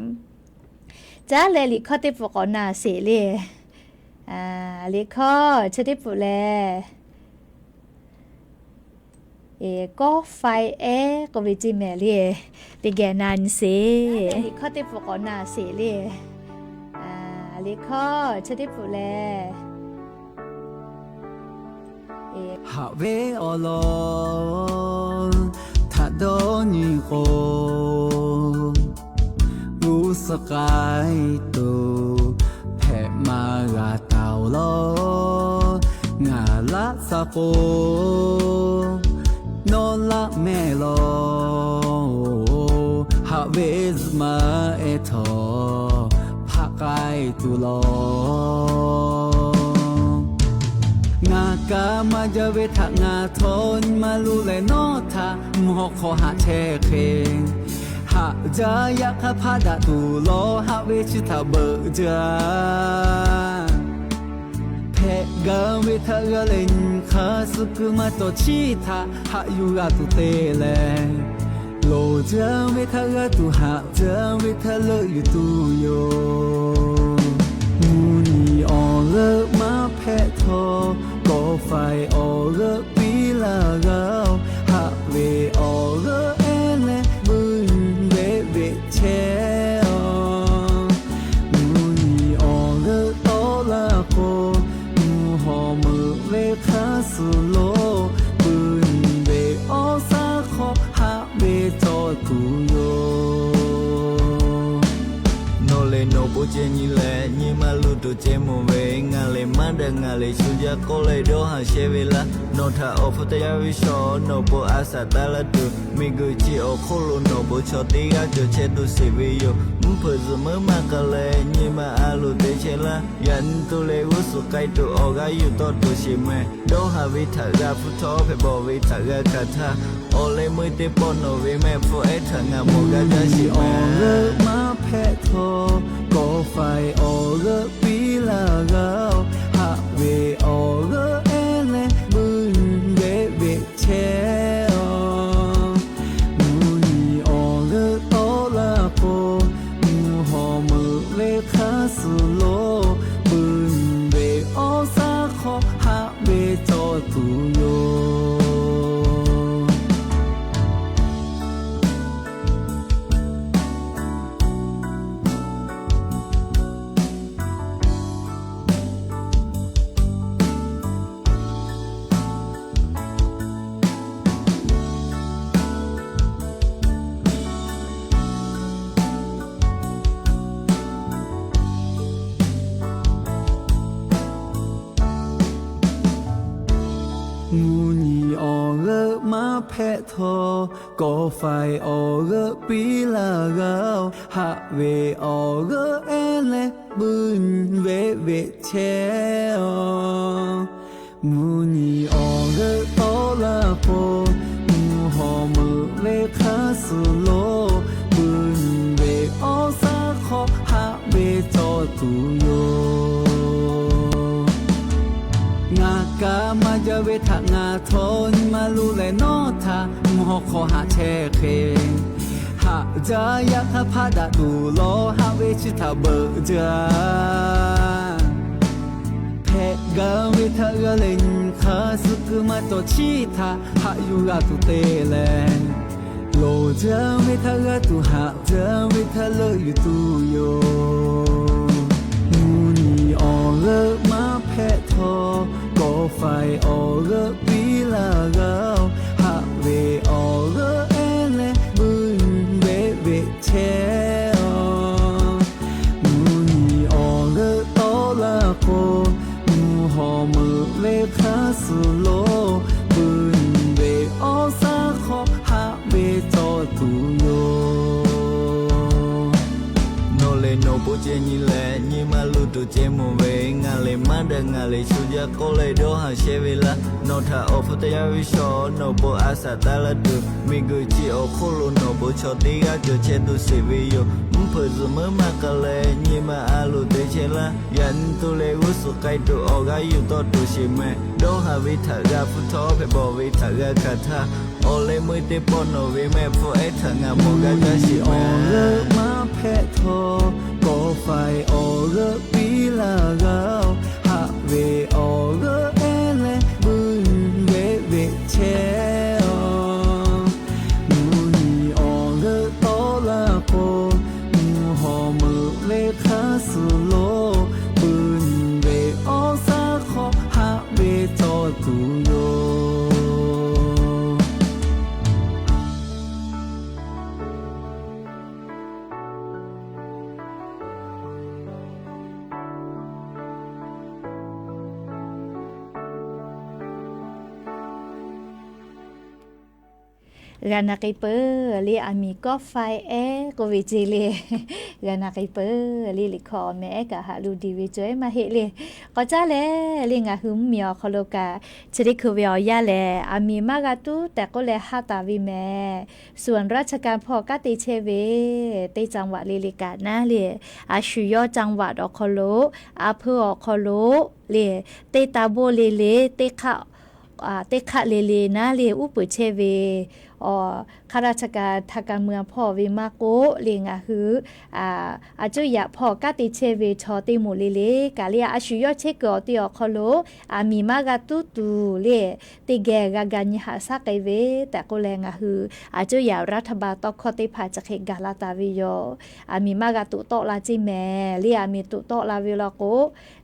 Caˉ leh liꞈ hkawˇ teˇ pfuhˍ k'awꞈ na sheˍ le. Liꞈ hkawˇ chi teˇ pfuhˍ lehˬ, kawˇ faiˇ ehˉ k'oˆ ve ceˇ mehˍ le. Teˇ geh na nyi sheˍ. Liꞈ hkawˇ teˇ pfuhˍ k'awꞈ na sheˍ le. Liꞈ hkawˇ chi teˇ pfuhˍ lehˬ, haꞈ ve awˬ lawn htaꞈ dawˇ nyi k'o, g'uˇ suhˍ k'ai tuˬ hpehꞈ maˇ g'a taˍ-oˬ law. Ngaˬ laˆ sha k'o, nawˬ laˆ mehˍ law. Haꞈ ve zuhꞈ ma ehˉ htawˇ hpaˆ k'ai tuˬ law. Ngaˬ kaꞈ maˇ jaˇ ve htaꞈ ngaˬ htawˇ nyi ma lo leh nawˬ htaꞈ mvuhˇ hawˉ hk'aw haꞈ chehˇ hk'e, haꞈ jaˇ yaꞈ hk'aˇ hpaˆ daꞈ tuˬ law. Haꞈ ve chi htaꞈ beuꞈ jaˇ hpehꞈ gaˇ ve htaꞈ g'a leh nyi hk'aˇ suh kuiˬ maˇ cawˬ. Chi htaꞈ haꞈ yuˬ g'a tuˬ te leh, loˍ jaˇ ve htaꞈ g'a tuˬ, haꞈ jaˇ ve htaꞈ leuˆ yuˬ tuˬ yoˬ. Mvuhˇ nyi awˬ g'euˆ maˇ hpehꞈ htawˇ, kawˇ faiˇ awˬ g'euˆ piˇ laˇ g'a-oˬ. Haꞈ ve awˬ g'euˆ ehˉ leh buiˇ nyi beˆ beˆ chehˇ-oˬ. Mvuhˇ nyi awˬ g'euˆ tawˆ laˇ k'o, mvuhˇ hawˉ meuꞈ ve hk'aˇ suh lo, buiˇ nyi beˆ awˬ shaˉ hk'aw haꞈ ve cawˬ tuˬ yoˬ. Nawˬ lehˬ nawˬ po ceh nyi leh nyi ma lo tuˬ ceh mawˬ ve, ngaˬ lehˬ maˇ Ngaˬ lehˬ shu jaˇ k'oˆ leh dawˇ haˍ shehˇ ve laˇ. Nawˬ htaꞈ awˬ hpu teˇ g'aˇ ve shawˍ nawˬ pon a shaꞈ taˍ laˇ tuˬ, miˬguiˬ chi awˬ hk'oˆ lo nawˬ bon chaw teˇ g'aˇ cawˬ chehˇ tuˬ sheˍ ve yoˬ. Mvuhˇ hpeuꞈ zuhꞈ meuˉ maˇ k'a leh nyi ma a loˍ te chehˇ laˇ. Yaꞈ nyi tu leh g'uˇ suhˍ k'ai tuˬ awˬ g'aˇ yuˬ tawˆ tuˬ sheˍ meh. Dawˇ haˍ ve htaꞈ g'a hpfuhˇ htawˇ hpehꞈ bawˬ ve htaꞈ g'a hkanˍ htaˇ, awˬ leh meuˇ teˇ pawˆ nawˬ ve mehˆ hpfuhˇ ehˉ htaꞈ ngaˬ mawˬ gaˇ jaˇ sheˍ meh. Awˬ g'euˆ maˇ hpehꞈ htawˇ, kawꞈ faiˍ awˬ g'euˆ piˇ laˇ g'a-oˬ. Haꞈ ve awˬ g'euˆ ehˉ leh buiˇ ve ve chehˇ-oˬ. Mvuhˇ nyi awˬ g'euˆ tawˆ laˇ k'o, mvuhˇ hawˬ meuꞈ ve hk'aˇ suh lo, buiˇ ve awˬ shaˉ hk'aw haꞈ ve cawˬ tuˬ yoˬ. Mvuhˇ nyi awˬ g'euˆ maˇ hpehꞈ htawˇ, kawꞈ faiˍ awˬ g'euˆ piˇ laˇ g'a-oˬ. Haꞈ ve awˬ g'euˆ ehˉ leh buiˇ ve ve chehˇ-oˬ. Mvuhˇ nyi awˬ g'euˆ tawˆ laˇ k'o, mvuhˇ hawˬ meuꞈ ve hk'aˇ suh lo, buiˇ ve awˬ shaˉ hk'aw haꞈ ve cawˬ tuˬ yoˬ. Ngaˬ kaꞈ maˇ jaˇ ve htaꞈ ngaˬ htawˇ nyi ma lo lehˬ nawˉ htaꞈ mvuhˇ hawˬ hk'aw haꞈ chehˇ hk'e, haꞈ jaˇ yaꞈ hk'aˇ hpaˆ daꞈ tuˬ lawˬ haꞈ ve chi htaꞈ beuꞈ jaˇ. Hpehꞈ gaˇ ve htaꞈ g'a leh nyi hk'aˇ suh kuiˬ maˇ cawˬ chiˇ htaꞈ haꞈ yuˬ g'a tuˬ te leh, loˍ jaˇ ve htaꞈ g'a tuˬ haꞈ jaˇ ve htaꞈ leuˆ yuˬ tuˬ yoˬ. Mvuhˇ nyi awˬ g'euˆ maˇ hpehꞈ htawˇ, kawꞈ faiˍ awˬ g'euˆ piˇ laˇ g'a-oˬ. Haꞈ ve awˬ g'euˆ ehˉ leh buiˇ ve ve chehˇ-oˬ. Mvuhˇ nyi awˬ g'euˆ tawˆ laˇ k'o, mvuhˇ hawˬ meuꞈ ve hk'aˇ suh lo, buiˇ ve awˬ shaˉ hk'aw haꞈ ve cawˬ tuˬ yoˬ. Nawˬ lehˬ nawˬ pon ceh nyi leh nyi ma luˬ tuˬ ceh mawˬ ve, ngaˬ lehˬ maˇ daꞈ ngaˬ lehˬ shu jaˇ k'oˆ leh dawˇ haˍ shehˇ ve laˇ. Nawˬ htaꞈ awˬ hpu teˇ g'aˇ ve shawˍ nawˬ pon a shaꞈ taˍ laˇ tuˬ, miˬguiˬ chi awˬ hk'oˆ lo nawˬ bon chaw teˇ g'aˇ cawˬ chehˇ tuˬ sheˍ ve yoˬ. Mvuhˇ hpeuꞈ zuhꞈ meuˉ maˇ k'a leh nyi ma a loˍ te chehˇ laˇ. Yaꞈ nyi tu leh g'uˇ suhˍ k'ai tuˬ awˬ g'aˇ yuˬ tawˆ tuˬ sheˍ meh. Dawˇ haˍ ve htaꞈ g'a hpfuhˇ htawˇ hpehꞈ bawˬ ve htaꞈ g'a hkanˍ htaˇ, awˬ leh meuˇ teˇ pawˆ nawˬ ve mehˆ hpfuhˇ ehˉ htaꞈ ngaˬ mawˬ gaˇ jaˇ sheˍ meh. Awˬ g'euˆ maˇ hpehꞈ htawˇ, kawꞈ faiˍ awˬ g'euˆ piˇ laˇ g'a-oˬ. Haꞈ ve awˬ g'euˆ ehˉ leh buiˇ ve ve chehˇ-oˬ. Mvuhˇ nyi awˬ g'euˆ tawˆ laˇ k'o, mvuhˇ hawˬ meuꞈ ve hk'aˇ suh lo, buiˇ ve awˬ shaˉ hk'aw haꞈ ve cawˬ tuˬ yoˬ. G'a na k'ai peuˬ le, aˬ miˍ kawˆ faiˍ ehˉ k'oˆ ve ce le. G'a na k'ai peuˬ le, liꞈ hkawˇ awˬ meh ehˉ kaꞈ haꞈ lo diˬ ve cawˬ ehˉ maˇ heˆ le. K'awꞈ caˉ leh le, ngaˬ hui mvuhˇ miˬ awˬ hk'aw lo kaꞈ chi teˇ hkui ve awˬ yanˇ lehˬ, aˬ miˍ maˇ g'a tuˉ tehꞈ k'oˆ leh haˆ taˍ ve meh. ส่วนราชการ hpawˇ kanˉ te chehˇ ve teˇ จังหวัด le le kaꞈ naˉ le, a shu yawˇ จังหวัด awˬ hk'aw lo, a hpeuˇ awˬ hk'aw lo le, teˇ taˇ boˆ le le, teˇ hk'aˆ le le naˉ le uˉ peunˍ chehˇ ve, ข้าราชการ ทางการเมือง hpawˇ ve maˇ k'oˆ le, ngaˬ hui a cuˇ yaꞈ hpawˇ kanˉ te chehˇ ve chaw teˇ moˍ le le kaꞈ le, a shu yawˇ chehˇ kuiˬ awˬ te awˬ hk'aw lo aˬ miˍ maˇ g'a tuˉ tuˬ le, teˇ geh g'a ga nyi haꞈ shaˉ k'ai ve tehꞈ k'oˆ leh, ngaˬ hui a cuˇ yaꞈ รัฐบาล tawˇ hkawˇ teˇ hpaˍ chi hk'e gaˬ la taˍ ve yoˬ. Aˬ miˍ maˇ g'a toꞈ tawˆ la ceˇ mehˍ le, aˬ miˍ toꞈ tawˆ la ve law k'o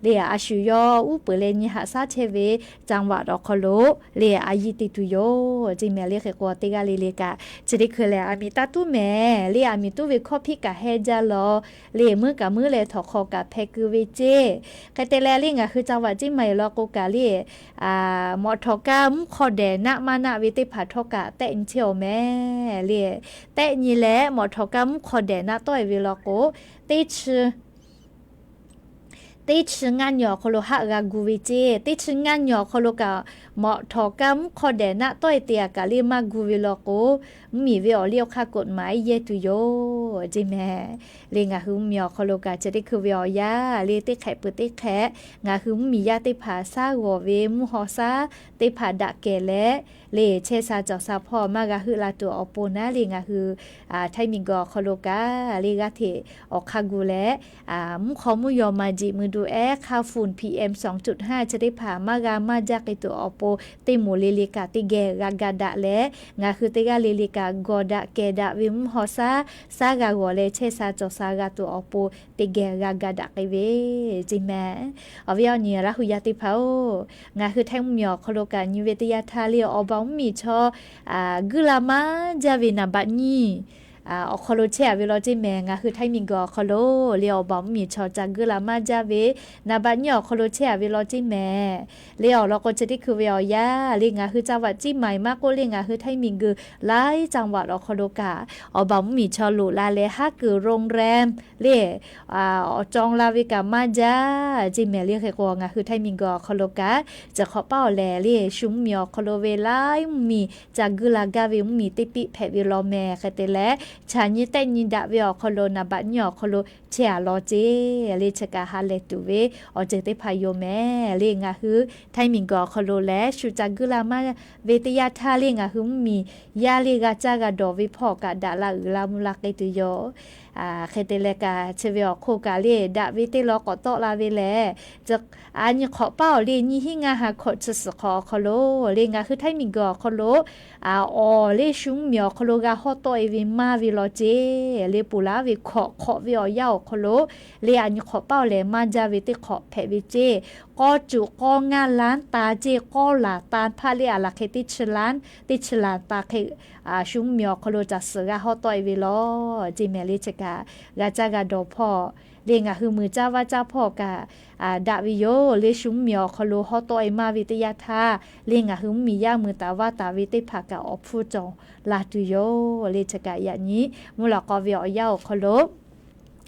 le, a shu yawˇ uˉ peunˍ leh nyi haꞈ shaˉ chehˇ ve จังหวัด awˬ hk'aw lo le, a yiˇ te tuˬ yoˬ ceˇ mehˍ le. Hk'e k'o teˇ g'aˇ le le kaꞈ, chi teˇ hkui lehˬ aˬ miˍ taˇ tuˉ mehˍ le, aˬ miˍ tuˉ ve hkawˇ hpiˆ kaꞈ heh jaˇ lawˬ le, muiˉ kaꞈ muiˉ leh htawnˍ hk'aw kaꞈ hpeh keu ve ceˇ. Hk'e te leh le ngaˬ hui ca vaꞈ ceˇ maˬ e law k'o kaꞈ le, mawꞈ htawꞈ kaˇ mvuhˇ hk'aw dehꞈ naˆ maˇ naˆ ve teˇ hpaˍ htawˇ kaꞈ tehˆ nyi chehˇ awˬ mehˍ le. Tehˆ nyi leh mawꞈ htawꞈ kaˇ mvuhˇ hk'aw dehꞈ naˆ tawˆ e ve law k'o, teˇ chi teˇ chi ngaˇ nyi awˬ hk'aw lo haˆ g'a gu ve ceˇ. Teˇ chi ngaˇ nyi awˬ hk'aw lo kaꞈ mawꞈ htawꞈ kaˇ mvuhˇ hk'aw dehꞈ naˆ tawˆ e te a kaꞈ le maˇ gu ve law k'o, mvuhˇmiˬ ve awˬ liˇ awˬ hk'aˇ กฎหมาย yehˇ tuˬ yoˬ ceˇ mehˍ. Le ngaˬ hui mvuhˇmiˬ awˬ hk'aw lo kaꞈ chi teˇ hkui ve awˬ yanˇ le teˇ hk'ehꞈ peuˬ teˇ hk'ehꞈ ngaˬ hui mvuhˇmiˬ yaˇ teˇ hpaˍ shaˉ g'awˬ ve mvuhˇ haw shaˉ teˇ hpaˍ daꞈ kehˬ leh, le chehˇ sha cawˬ sha hpawˇ maˇ g'a heuˆ la tuˬ awˬ pon naˉ le ngaˬ hui Htaiˇ miˬguiˬ awˬ hk'aw lo kaꞈ le g'aˇ hteꞈ awˬ hk'aˇ gu leh, mvuhˇ hk'aw mvuhˇ yaw ma jiꞈ mui du ehˉ hk'a fun PM สองจุดห้า chi teˇ hpaˍ maˇ g'a maˇ jaˇ k'ai tuˬ awˬ pon teˇ moˍ le le kaꞈ teˇ geh g'a ga daꞈ leh, ngaˬ hui teˇ g'aˇ le le kaꞈ gawˬ daꞈ kehˬ daꞈ ve mvuhˇ haw shaˉ shaˉ g'a g'awˬ leh chehˇ sha cawˬ sha g'a tuˬ awˬ pon teˇ geh g'a ga daꞈ k'ai ve ceˇ mehˍ. Awˬ viˉ awˬ nyi Laˇ hu yaˇ teˇ hpaˍ-oˬ, ngaˬ hui Htaiˇ mvuhˇmiˬ awˬ hk'aw lo kaꞈ nyi ve teˇ yanˇ htaˇ le awˬ baˬ mvuhˇmiˬ chaw guiˇ la maˇ jaˇ ve naˍ baꞈ nyiˇ awˬ hk'aw lo chehˇ a ve law ceˇ mehˍ. Ngaˬ hui Htaiˇ miˬguiˬ awˬ hk'aw lo le awˬ baˬ mvuhˇmiˬ chaw ca guiˇ la maˇ jaˇ ve naˍ baꞈ nyiˇ awˬ hk'aw lo chehˇ a ve law ceˇ mehˍ. Le awˬ lawn k'o chi teˇ hkui ve awˬ yanˇ le ngaˬ hui ca vaꞈ ciˇ maiˍ maˇ k'oˆ le ngaˬ hui Htaiˇ miˬguiˬ laiˉ จังหวัด awˬ hk'aw lo kaꞈ awˬ baˬ mvuhˇmiˬ chaw loꞈ la leh haˉ kuiˬ โรงแรม le awˬ caw la ve kaꞈ maˇ jaˇ ceˇ mehˍ. Le hk'e k'o ngaˬ hui Htaiˇ miˬguiˬ awˬ hk'aw lo kaꞈ, chi hk'awꞈ paˉ awˬ lehˬ le shu mvuhˇmiˬ awˬ hk'aw lo ve laiˉ mvuhˇmiˬ ca guiˇ la gaˇ ve mvuhˇmiˬ teˇ piˆ hpehꞈ ve law mehˍ. Hk'e te leh, chaꞈ nyi tehˆ nyi daꞈ ve awˬ hk'aw lo naˍ baꞈ nyiˇ awˬ hk'aw lo chehˇ a law ceˇ le chi kaꞈ ha lehˬ tuˬ ve awˬ ceuˬ teˇ hpaˍ yoˬ mehˍ. Le ngaˬ hui Htaiˇ miˬguiˬ awˬ hk'aw lo lehˬ shu ca guiˇ la maˇ ve teˇ yanˇ htaˇ le ngaˬ hui mvuhˇmiˬ yaˇ le g'a caˇ g'a dawˬ ve hpawˇ kaꞈ daꞈ la uiˍ la mvuh la k'ai tuˬ yoˬ. Hk'e te leh kaꞈ chi ve awˬ hk'oˆ kaꞈ le daꞈ ve teˇ law k'awꞈ tawˆ la ve lehˬ, a nyi hk'awꞈ paˉ awˬ le nyiˇ hinˉ ngaˇ ha hkawꞈ chi suhˍ hk'awꞈ awˬ hk'aw lo le ngaˬ hui Htaiˇ miˬguiˬ awˬ hk'aw lo awˬ le shu mvuhˇmiˬ awˬ hk'aw lo g'a hawˉ tawˆ e ve maˇ ve law ceˇ. Le ponˬ laˇ ve hkawꞈ hk'awꞈ ve awˬ yanˇ awˬ hk'aw lo le a nyi hk'awꞈ paˉ awˬ lehˬ maˇ jaˇ ve teˇ hk'awꞈ hpehꞈ ve ceˇ. K'awˇ cuꞈ k'awˇ ngaˇ lanˉ ta ceˇ, k'awˇ laˬ ta hpaˆ le a laˬ hk'e teˇ chi lanˉ, teˇ chi laˬ ta hk'e shu mvuhˇmiˬ awˬ hk'aw lo caˬ suhˍ g'a hawˉ tawˆ e ve law ceˇ mehˍ. Le chi kaꞈ g'a caˇ g'a dawˬ hpawˇ le ngaˬ hui muiˬ caˇ vaˇ caˇ hpawˇ kaꞈ daꞈ ve yoˬ. Le shu mvuhˇmiˬ awˬ hk'aw lo hawˉ tawˆ e maˇ ve teˇ yanˇ htaˇ le ngaˬ hui mvuhˇmiˬ yaˇ muiˬ taˍ vaˇ taˍ ve teˇ hpaˍ kaꞈ awˬ hpfuhˇ cawˬ la tuˬ yoˬ. Le chi kaꞈ yaꞈ nyi mvuhˇ lawꞈ k'aw ve awˬ yanˇ awˬ hk'aw lo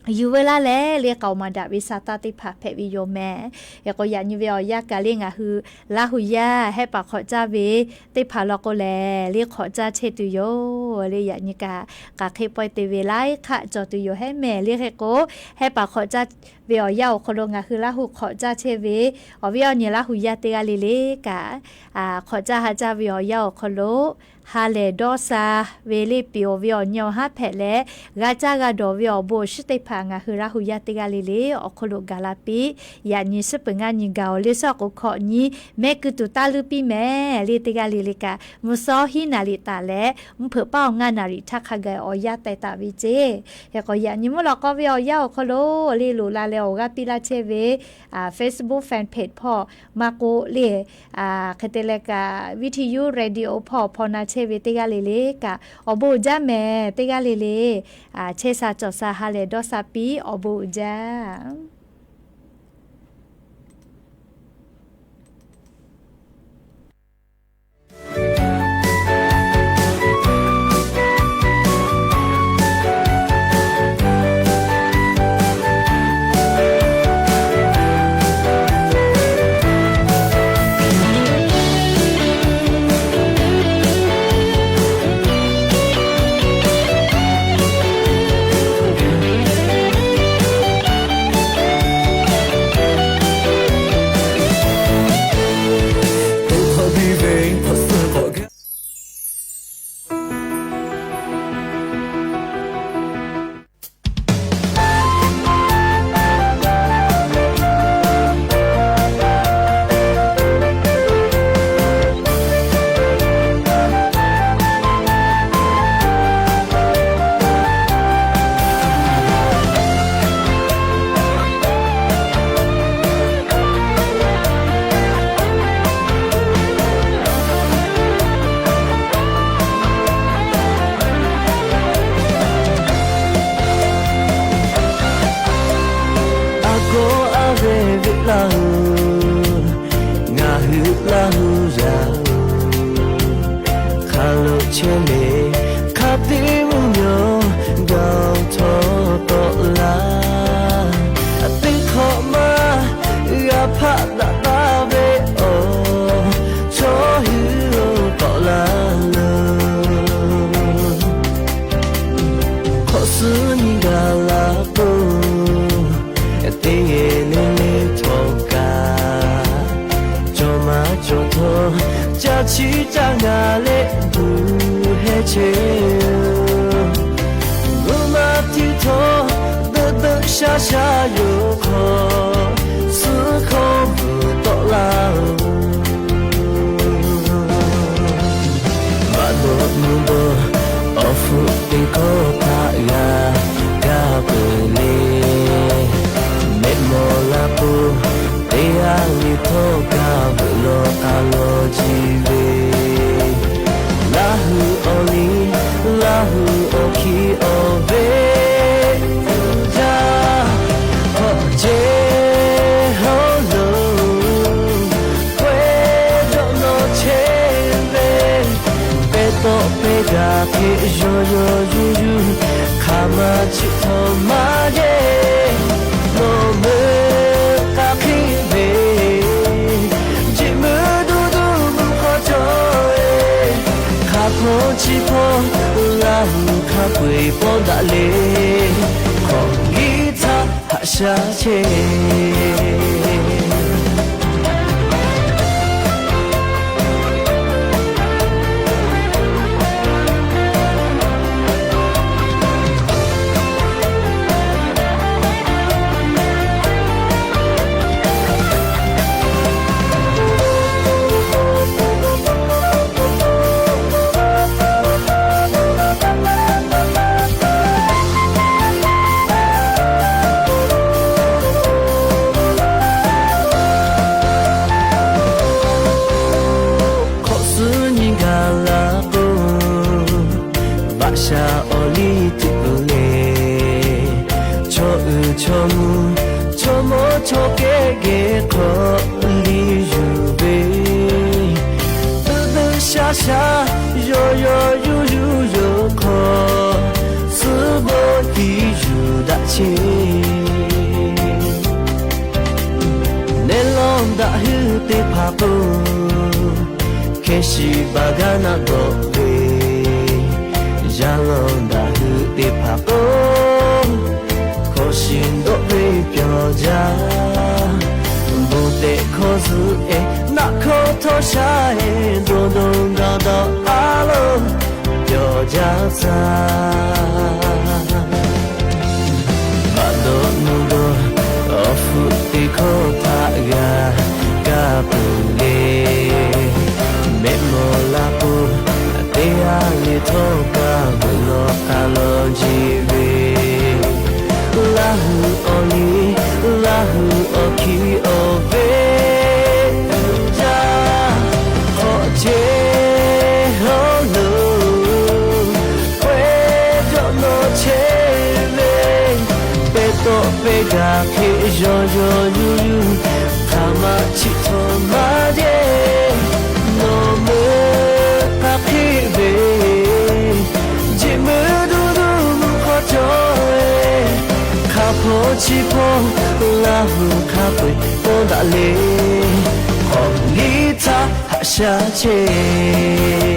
yuˬ veu laˇ leh le k'aoˍ maˍ daꞈ ve sa taˇ teˇ hpaˍ hpehꞈ ve yoˬ mehˍ. Hk'e k'o yaꞈ nyi ve awˬ yanˇ kaꞈ le ngaˬ hui Laˇ hu yaˇ hehˆ paˍ hk'awꞈ caˇ ve teˇ hpaˍ law k'o lehˬ le hk'awꞈ caˇ chehˇ tuˬ yoˬ. Le yaꞈ nyi kaꞈ k'aˬ hk'e pawehˇ te ve laiˉ hk'aˆ cawˬ tuˬ yoˬ hehˉ mehˍ. Le hk'e k'o hehˆ paˍ hk'awꞈ caˇ ve awˬ yanˇ awˬ hk'aw lo ngaˬ hui Laˇ hu hk'awꞈ caˇ chehˇ ve awˬ viˉ awˬ nyi Laˇ hu yaˇ teˇ g'aˇ le le kaꞈ hk'awꞈ caˇ ha caˇ ve awˬ yanˇ awˬ hk'aw lo ha lehˬ dawˇ sha ve le piˍ awˬ ve awˬ nyi awˬ haˉ hpehꞈ leh g'a caˇ g'a dawˬ ve awˬ bon awˬ shiˉ teˇ hpaˍ ngaˬ hui Laˇ hu yaˇ teˇ g'aˇ le le awˬ hk'aw lo gaˬ la piˇ. Yaꞈ nyi shiˉ peuˬ ngaˇ nyi gaˬ awˬ le suhˉ awˬ k'o hkawꞈ nyi mehˆ keu tuˬ taˇ luˇ piˇ mehˍ. Le teˇ g'aˇ le le kaꞈ mvuhˇ sawˉ hiˉ naˍ riˍ taˍ leh mvuhˇ hpeuꞈ paˉ awˬ ngaˇ naˍ riˍ htaˇ hk'a gaˬ awˬ yanˇ teh taˍ ve ceˇ. Hk'e k'o yaꞈ nyi mvuhˇ lawꞈ k'aw ve awˬ yanˇ awˬ hk'aw lo le loꞈ la leh awˬ g'aˇ piˇ laˇ chehˇ ve Facebook fan page hpawˇ maˇ k'oˆ le hk'e te leh kaꞈ viˉ hti yuˇ radio hpawˇ hpaw na chehˇ ve teˇ g'aˇ le le kaꞈ awˬ bon uiˍ jaˇ mehˍ. Teˇ g'aˇ le le chehˇ sha cawˬ sha ha lehˬ dawˇ sha piˇ awˬ bon uiˍ jaˇ. Laˇ hui, ngaˬ hui Laˇ hui yaˇ-oˬ, hk'a loꞈ chehˇ le. Hk'a te mvuhˇ miˬ gaˬ htawˇ tawˆ laˇ, teˇ hk'awꞈ maˇ g'a hpaˆ daꞈ taˍ ve awˬ chaw hui-oˬ, tawˆ laˇ loˬ. Hk'awꞈ suhˉ nyi gaˬ la k'o, teˇ yehˬ le le htawˇ kaꞈ, cawˬ maˇ cawˬ htawˇ, caˇ chiˇ caˇ ngaˬ leh tuˬ heh chehˇ-oˬ. Mvuhˇ maˇ htiˇ htawˇ, deuˆ deuˆ shaˉ shaˉ yoˬ hk'aw, suhˉ hkawˇ vuˬ tawˆ laˇ-oˬ. Maꞈ dawꞈ nuˇ dawˇ awˬ hpfuhˆ teˇ hkawˇ htaꞈ g'a kaˇ peuˬ le. Mehˆ mawˬ la k'o, teˇ g'aˇ le htawˇ kaꞈ veuꞈ lawˬ k'a lawˬ jiˇ ve, Laˇ hui awˬ liˇ, Laˇ hui awˬ hkiˇ awˬ ve, yaˇ hk'awꞈ ceh hawˉ loˬ, k'awehˇ dawˆ nawˬ chehˇ ve, pehˇ tawˆ pehˇ gaˬ hk'e yawˬ yawˬ yuˬ yuˬ, hk'aˬ ma chi htawˇ maˇ yeˬ. Nawˬ meuꞈ k'a hk'e ve, jeꞈ meuˇ duˇ duˇ mvuhˇ hk'aw cawˬ-e, hk'a hpawˇ chi hpawˇ Laˇ hui hk'a peu-eˬ pawˆ daꞈ le. Hk'awꞈ liˇ htaˇ haꞈ shaˉ chehˇ. Hk'awꞈ suhˉ nyi gaˬ la k'o, vaꞈ shaˍ awˬ liˇ tuˬ le. Chaw uiˍ chaw mvuh, chaw mawˇ chaw kehˉ geh hk'awꞈ liˇ yuˬ ve, deuˆ deuˆ shaˉ shaˉ yawˬ yawˬ yuˬ yuˬ yoˬ hk'aw, suhˉ bawˆ hiˍ yuˬ daꞈ chehˇ. Nehˉ lawˇ daꞈ hui teˇ hpaˍ k'o, hkeh shiˍ baˬ gaˇ naˆ dawꞈ ve, yaˇ lawˇ daꞈ hui teˇ hpaˍ k'o, hkawˇ shiˍ dawˆ ve pyawˬ jaˇ. Bon tehꞈ hkawˇ zuhˆ-e, naˆ hkawˇ htawˇ shaˉ-e, dawˇ dawˇ gaˇ dawˇ a loˬ, pyawˬ jaˇ tcuh. Maꞈ dawꞈ nuˇ dawˇ awˬ hpfuhˆ teˇ hkawˇ htaꞈ g'a kaˇ peuˬ le. Mehˆ mawˬ la k'o, teˇ g'aˇ le htawˇ kaꞈ veuꞈ lawˬ k'a lawˬ jiˇ ve, Laˇ hui awˬ liˇ, Laˇ hui awˬ hkiˇ awˬ ve, yaˇ hk'awꞈ ceh hawˉ loˬ, k'awehˇ dawˆ nawˬ chehˇ ve, pehˇ tawˆ pehˇ gaˬ hk'e yawˬ yawˬ yuˬ yuˬ, hk'aˬ ma chi htawˇ maˇ yeˬ. Nawˬ meuꞈ k'a hk'e ve, jeꞈ meuˇ duˇ duˇ mvuhˇ hk'aw cawˬ-e, hk'a hpawˇ chi hpawˇ Laˇ hui hk'a peu-eˬ pawˆ daꞈ le. Hk'awꞈ liˇ htaˇ haꞈ shaˉ chehˇ.